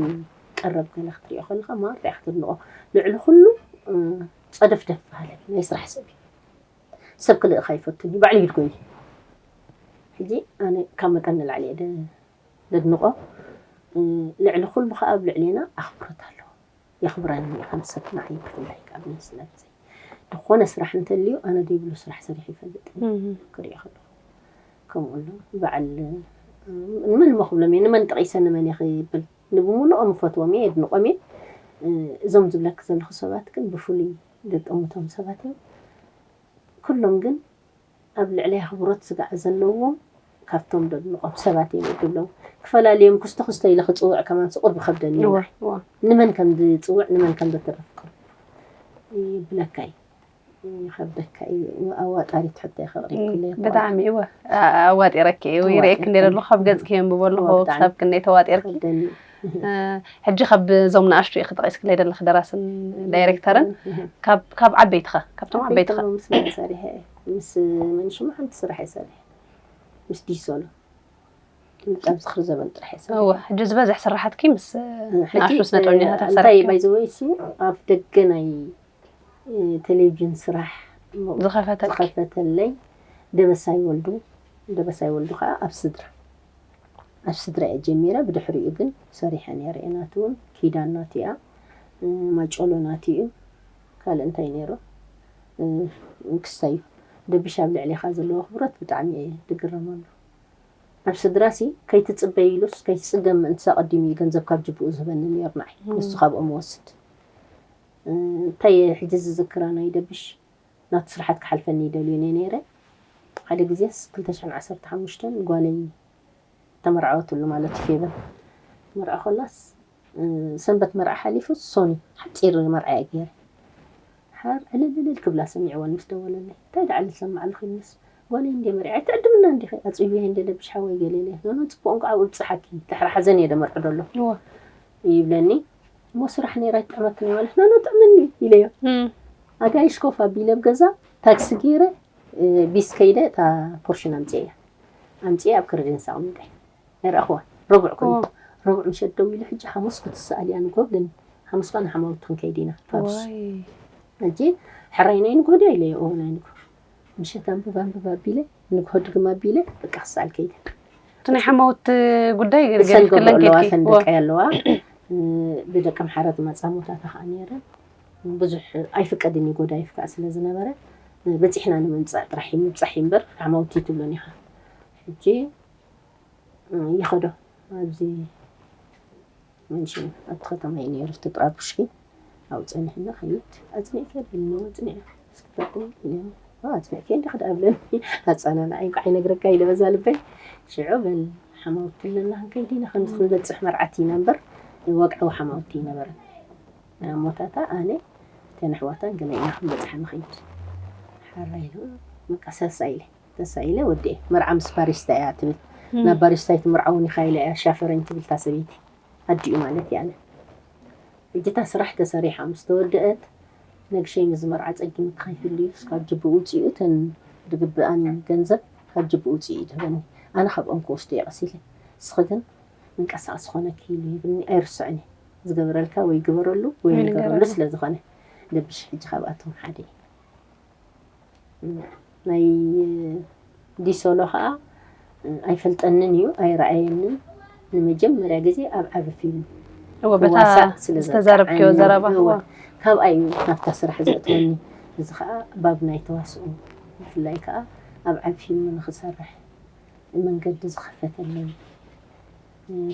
ቀረብ ገለ ክትሪኦ ከለካ ማራ ኢኻ ተድንቆ ልዕሊ ኩሉ እ፣ ፀደፍደፍ በሃለ ናይ ስራሕ ሰብ እዩ ሰብ ክልእኻ ይፈቱን እዩ ባዕሉ ይድጎ እዩ ሕጂ ኣነ ካብ መጠን ንላዕሊ እየ ደ- ደድንቆ እ፣ ልዕሊ ኩሉ ከዓ ኣብ ልዕሌና ኣኽብሮት ኣለዎ የኽብረኒ እዩ ከም ሰብ ንዓይ ብፍላይ ከዓ ብነብሲ ነብሰይ ዝኾነ ስራሕ እንተልዩ ኣነ ዘይብሉ ስራሕ ሰሪሑ ይፈልጥ እም፣ ክሪኦ ከለኹ ከምኡ ኣሎ በዓል እ፣ ንመን እሞ ክብሎም እየ ንመን ጠቒሰ ንመን እየ ክብል ንብምሉኦም እፈትዎም እየ የድንቆም እየ እ፣ እዞም ዝብለክ ዘለኹ ሰባት ግን ብፍሉይ ገጠሙቶም ሰባት እዮም ኩሎም ግን ኣብ ልዕሊ ኣኽብሮት ስጋዕ ዘለዎም ካብቶም ደድንቆም ሰባት እዮም ይብሎም ክፈላለዮም ክስቶ ክስቶ ኢለ ክፅውዕ ከማን ስቁር ብከብደኒ እዩ እዋ ንዓይ። እዋ ንመን ከም ዝፅውዕ ንመን ከም ዘትርፍ ቅርብ ይብለካ እዩ ይኸብደካ እዩ ኣዋጣሪት ሕቶ የኸቕሪብክለይ ብጣዕሚ እወ ኣ- ኣዋጢረኪ እየ ወይ ርእየኪ እንደ ዘለኹ ካብ ገፅኪ የንብቦ ኣለኹ እዋ፣ ብጣዕሚ። ክሳብ ክንደይ ተዋጢርኪ ከብደኒ እ፣ ሕጂ ካብ እዞም ንኣሽቱ ኢኺ ጠቒስክለይ ዘለኺ ደራስን ዳይሬክተርን ካብ ካብ ዓበይትኸ ካብቶም ዓበይትኸ ምስ መን ሰሪሐ እየ? ምስ መን ሽሙ ሓንቲ ስራሕ እየ ሰሪሐ ምስ ዲሶሎ ምጣብ ዝኽሪ ዘበን ጥራሕ እየ ሰሪሐ እወ ሕጂ ዝበዝሕ ስራሓትኪ ምስ ሕጂ፣ ንኣሽቱ ስነ ጥበበኛታት እንታይ ሰሪሕኪ ባይዘወይ እሱ ኣብ ደገ ናይ እ፣ ቴሌቪዥን ስራሕ ዝኸፈተልኪ ዝኸፈተለይ ደበሳይ ወልዱ ደበሳይ ወልዱ ከዓ ኣብ ስድራ ኣብ ስድራ እየ ጀሚረ ብድሕሪኡ ግን ሰሪሐ ነይረ እየ ናቱ እውን ኪዳን ናቱ እያ እ፣ ማጨሎ ናቱ እዩ ካልእ እንታይ ነይሩ እ፣ ክስታይ እዩ ደብሽ ኣብ ልዕሌኻ ዘለዎ ክብረት ብጣዕሚ እየ ድግረመሉ ኣብ ስድራ ሲ ከይትፅበይ ኢሉስ ከይትፅገም ምእንትስ ኣቐዲሙ እዩ ገንዘብ ካብ ጅብኡ ዝህበኒ ነይሩ ንዓይ ንሱ ካብኦም ወስድ እንታይ እየ ሕጂ ዝዝክራ ናይ ደብሽ ናቱ ስራሓት ክሓልፈኒ ይደልዩ እየ ነይረ ሓደ ግዜስ ክልተ ሽሕን ዓሰርተ ሓሙሽተን ጓለይ ተመርዓወትሉ ማለት እዩ ፌበን መርዓ ኮላስ ሰንበት መርዓ ሓሊፉ ሶኒ ሓፂር መርዓ እየ ገይረ ሓር ዕልልልል ክብላ ሰሚዕወን ምስ ደወለለይ እንታይ ደዓል ዝሰማዕ ኣለኹ ምስ ጓለይ እንደ መርዓ ኣይትዕድምና እንዲኸ ኣፅቢበ እንደ ደብሽ ሓወይ ገለ ኢለ ኖኖ ፅቡቅ እንኳ ኣብኡ ብፅሓኪ ተሕራሓዘን እየ ደመርዖ ደሎ ይብለኒ እሞ ስራሕ ነይራ ይጥዕመክን ማለት ኖኖ ጥዕምኒ ኢለዮ ኣጋይሽ ኮፍ ኣቢለ ኣብ ገዛ ታክሲ ገይረ ቢስ ከይደ እታ ፖርሽን ኣምፅኤ እያ። ኣምፅኤ ኣብ ክረደንስ ኣቕሚጠ ኣይረኣኽዋ። ረቡዕ ኮይኑ ረቡዕ ምሸት ደው ኢሉ ሕጂ ሓሙስ ክትሰኣል እያ ንጎ ግን ሓሙስ ባ ንሓማውት ክንከይድ ኢና ፋብስ። ሕጂ ሕራይ ናይ ንጎ ድያ ኢለ እየ ናይ ንጎ ምሸት ኣንብብ ኣንብብ ኣቢለ ንግሆ ድግም ኣቢለ በቃ ክሰኣል ከይደ። እቲ ናይ ሓማውት ጉዳይ እሰን ገብሮ ኣለዋ እተን ደቀይ ኣለዋ። ብደቂ ኣምሓራ ዝመፃ ሞታታ ከዓ ነይረ ብዙሕ ኣይፍቀድን እዩ ጎዳይፍ ከዓ ስለ ዝነበረ በፂሕና ንምምፃእ ጥራሕ ምብፃሕ እዩ እምበር ሓማውቲ ትብሎን ኢኻ። ሕጂ ይኸዶ ኣብዚ መንሽን ኣብቲ ከተማ እዩ ነይሩ እቲ ጥቓ ቡሽኪ ኣብኡ ፀኒሕና ከይድ ኣፅኒዕኪ የብልኒ ኣፅኒዐ እስክፈትን ኢለ ኣፅኒዕኪ እንዲ ክዳ ብለኒ ኣፀናንዓይ እንኳ ኣይነግረካ ኢለ በዛ ልበይ ሽዑ በል ሓማውቲ ኣለና ክንከይድ ኢና ከምዚ ክንበፅሕ መርዓት ኢና እምበር ወግዓዊ ሓማውቲ ይነበረን ሞታታ ኣነ ተን ኣሕዋታን ገለ ኢና ክንበፅሓ ንኸይድ ሓራ ኢሉ በቃ ሰሳ ኢለ ተሳኢለ ወዲኤ መርዓ ምስ ባሪስታ እያ ትብል ናብ ባሪስታ ይትምርዓውን ኢኻ ኢለ እያ ሻፈረኝ ትብል እታ ሰበይቲ ኣዲኡ ማለት እያ ኣነ ሕጂ እታ ስራሕ ተሰሪሓ ምስ ተወደአት ነግሸይ ምስ መርዓ ፀጊምኪ ከይህሉ እዩ ካብ ጅብኡ ውፅኡ እተን ዝግብኣኒ ገንዘብ ካብ ጅብኡ ውፅኡ እዩ ዝህበኒ ኣነ ካብኦም ክወስዶ እየ ቀስ ኢለ ንስኺ ግን ምንቀሳቐስ ዝኾነኪ ኢሉ ይብልኒ ኣይርስዕን እየ ዝገበረልካ ወይ ግበረሉ ወይ ንገረሉ ስለ ዝኾነ ደብሽ ሕጂ ካብኣቶም ሓደ እዩ ናይ ዲሶሎ ከዓ ኣይፈልጠንን እዩ ኣይረኣየንን ንመጀመርያ ግዜ ኣብ ዓቢ ፊልም እወ በታ ዝተዛረብክዮ ዘረባ ካብኣ እዩ ናብታ ስራሕ ዘእትወኒ እዚ ከዓ ባብ ናይ ተዋስኦ ብፍላይ ከዓ ኣብ ዓቢ ፊልም ንክሰርሕ መንገዲ ዝኸፈተለይ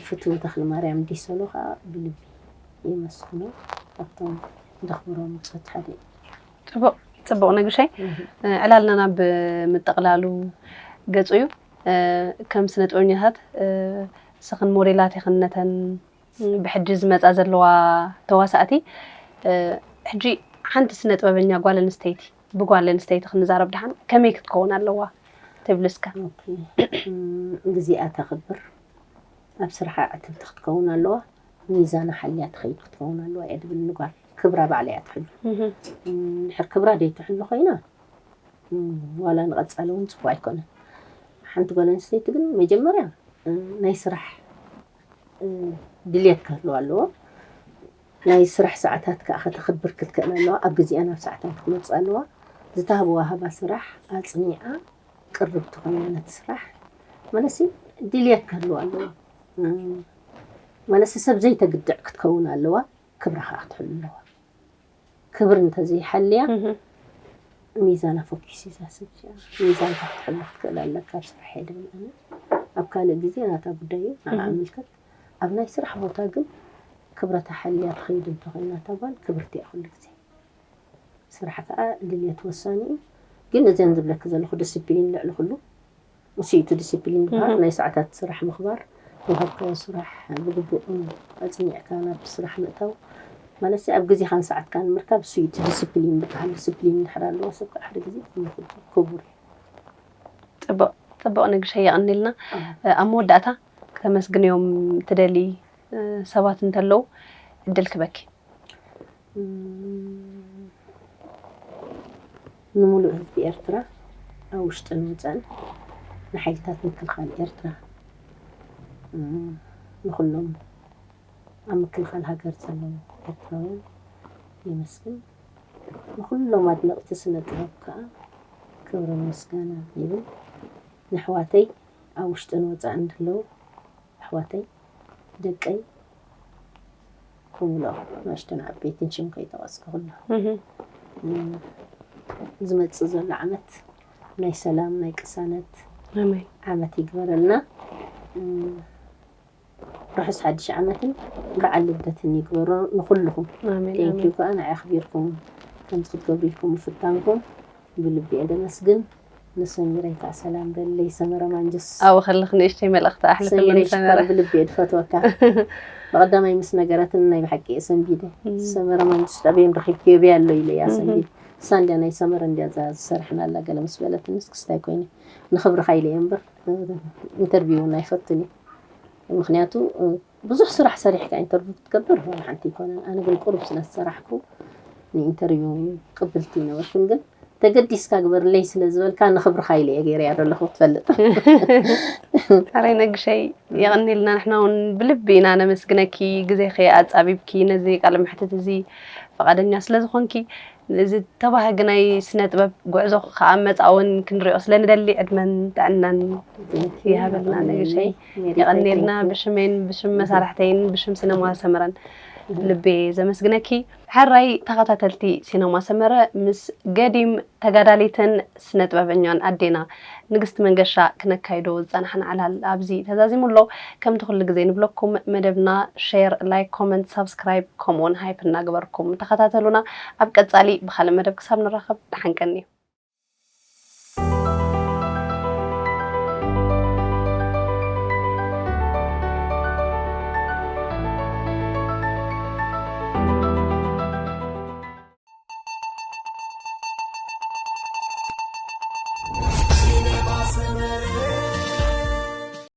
ፍትው ተክለማርያም ዲሶሎ ከዓ ብልቢ የመስግኖ ካብቶም ደኽብሮም ብፆት ሓደ እዩ ፅቡቕ ፅቡቕ ንግሸይ ዕላልና ናብ ምጥቕላሉ ገፁ እዩ ከም ስነ ጥበብኛታት ስኽን ሞዴላት ይኽን ነተን ብሕጂ ዝመፃ ዘለዋ ተዋሳእቲ ሕጂ ሓንቲ ስነ ጥበበኛ ጓል ኣንስተይቲ ብጓል ኣንስተይቲ ክንዛረብ ድሓን ከመይ ክትከውን ኣለዋ ትብሊ እስከ ግዜኣ ተኽብር ኣብ ስርሓ ዕትብቲ ክትከውን ኣለዋ ሚዛና ሓልያ ትኸይድ ክትከውን ኣለዋ እየ ድብል ንጓል ክብራ ባዕላ እያ ትሕሉ ድሕር ክብራ ደይትሕሉ ኮይና ዋላ ንቐፃሊ እውን ፅቡቅ ኣይኮነን ሓንቲ ጓል ኣንስተይቲ ግን መጀመርያ ናይ ስራሕ ድልየት ክህልዋ ኣለዎ ናይ ስራሕ ሰዓታት ከዓ ከተኽብር ክትክእል ኣለዋ ኣብ ግዜኣ ናብ ሰዓታት ክትመፅእ ኣለዋ ዝተሃብዋ ሃባ ስራሕ ኣፅኒዓ ቅርብቲ ኮይና ነቲ ስራሕ መለሲ ድልየት ክህልዋ ኣለዎ መለሲ ሰብ ዘይተግድዕ ክትከውን ኣለዋ ክብራ ከዓ ክትሕሉ ኣለዋ ክብር እንተዘይሓልያ ሚዛና ፎኪስ እዛ ሰብ እዚኣ ሚዛንካ ክትሕሉ ክትክእል ኣለካ ኣብ ስራሕ እየ ድብል ኣነ ኣብ ካልእ ግዜ ናታ ጉዳይ እዩ ንዓ ኣምልከት ኣብ ናይ ስራሕ ቦታ ግን ክብረታ ሓልያ ትኸይድ እንተኾይና እታ ጓል ክብርቲ እያ ኩሉ ግዜ ስራሕ ከዓ ድልየት ወሳኒ እዩ ግን እዘን ዝብለኪ ዘለኹ ዲስፕሊን ልዕሊ ኩሉ ውፅኢቱ ዲሲፕሊን ዝበሃል ናይ ሰዓታት ስራሕ ምኽባር ዝሃብካዮ ስራሕ ብግቡእ ኣፅኒዕካ ናብቲ ስራሕ ምእታው ማለት ኣብ ግዜኻን ሰዓትካን ምርካብ ውፅኢቱ ዲሲፕሊን ዝበሃል ዲሲፕሊን እንድሕር ኣለዎ ሰብ ከዓ ሓደ ግዜ ክቡር እዩ ፅቡቅ ፅቡቅ ንግሸ የቀኒልና ኣብ መወዳእታ ከተመስግንዮም ትደሊ ሰባት እንተለዉ እድል ክበኪ ንምሉእ ህዝቢ ኤርትራ ኣብ ውሽጥን ወፃእን ንሓይልታት ምክልኻል ኤርትራ ንኩሎም ኣብ ምክልኻል ሃገር ዘለዉ ኤርትራውያን የመስግን ንኩሎም ኣድነቕቲ ስነ ጥበብ ከዓ ክብርን ምስጋና ይብል ንሕዋተይ ኣብ ውሽጥን ወፃእን ዘለዉ ኣሕዋተይ ደቀይ ክብሎ ንእሽቶን ዓበይትን ሽም ከይጠቐስኩ ኩሉ ዝመፅእ ዘሎ ዓመት ናይ ሰላም ናይ ቅሳነት ዓመት ይግበረልና ርሑስ ሓድሽ ዓመትን በዓል ልደትን ይግበሮ ንኩልኹም ቴንኪዩ ከዓ ንዓይ ኣኽቢርኩም ከምዚ ክትገብሩ ኢልኩም ምፍታንኩም ብልቢ እየ ደመስግን ንሰሚረይ ከዓ ሰላም በለይ ሰመረ ማንጅስ ኣብኡ ከለኽ ንእሽተይ መልእኽቲ ኣሕልፍልን ሰሚረይ ሽኮር ብልቢ እየ ድፈትወካ ብቐዳማይ ምስ ነገረትን ናይ ብሓቂ እየ ሰንቢደ ሰመረ ማንጅስ ኣበይም ረኺብክዮ በይ ኣሎ ኢለ እያ ሰንቢደ እሳ እንድያ ናይ ሰመረ እንድያ እዛ ዝሰርሕናላ ገለ ምስ በለትንስ ክስታይ ኮይነ ንኽብርኻ ኢለ እየ እምበር ኢንተርቪው እውን ኣይፈቱን እየ ምኽንያቱ ብዙሕ ስራሕ ሰሪሕካ ኢንተርቪው ክትገብር ዋላ ሓንቲ ኣይኮነን ኣነ ግን ቁሩብ ስለ ዝሰራሕኩ ንኢንተርቪው ቅብልቲ ይነበርኩን ግን ተገዲስካ ግበርለይ ስለ ዝበልካ ንኽብርኻ ኢለ እየ ገይረያ ዘለኹ ክትፈልጥ። ኣረይ ነግሸይ የቐኒልና። ንሕና እውን ብልቢ ኢና ነመስግነኪ፣ ግዜኺ ኣጻቢብኪ ነዚ ቃለ መሕትት እዚ ፈቓደኛ ስለ ዝኾንኪ፣ እዚ ተባህጊ ናይ ስነ ጥበብ ጉዕዞ ከዓ መጻ እውን ክንሪኦ ስለ ንደሊ ዕድመን ጥዕናን ይሃበልና። ነግሸይ የቐኒልና። ብሽመይን ብሽም መሳርሕተይን ብሽም ሲነማ ሰመረን ልቤ ዘመስግነኪ። ሕራይ ተኸታተልቲ ሲነማ ሰመረ፣ ምስ ገዲም ተጋዳሊትን ስነ ጥበበኛን ኣዴና ንግስቲ መንገሻ ክነካይዶ ዝጸናሕና ዕላል ኣብዚ ተዛዚሙ ኣሎ። ከምቲ ኩሉ ግዜ ንብለኩም መደብና ሼር፣ ላይክ፣ ኮመንት፣ ሳብስክራይብ ከምኡውን ሃይፕ እናገበርኩም ተኸታተሉና። ኣብ ቀጻሊ ብኻልእ መደብ ክሳብ ንራኸብ ደሓን ቀንዩ።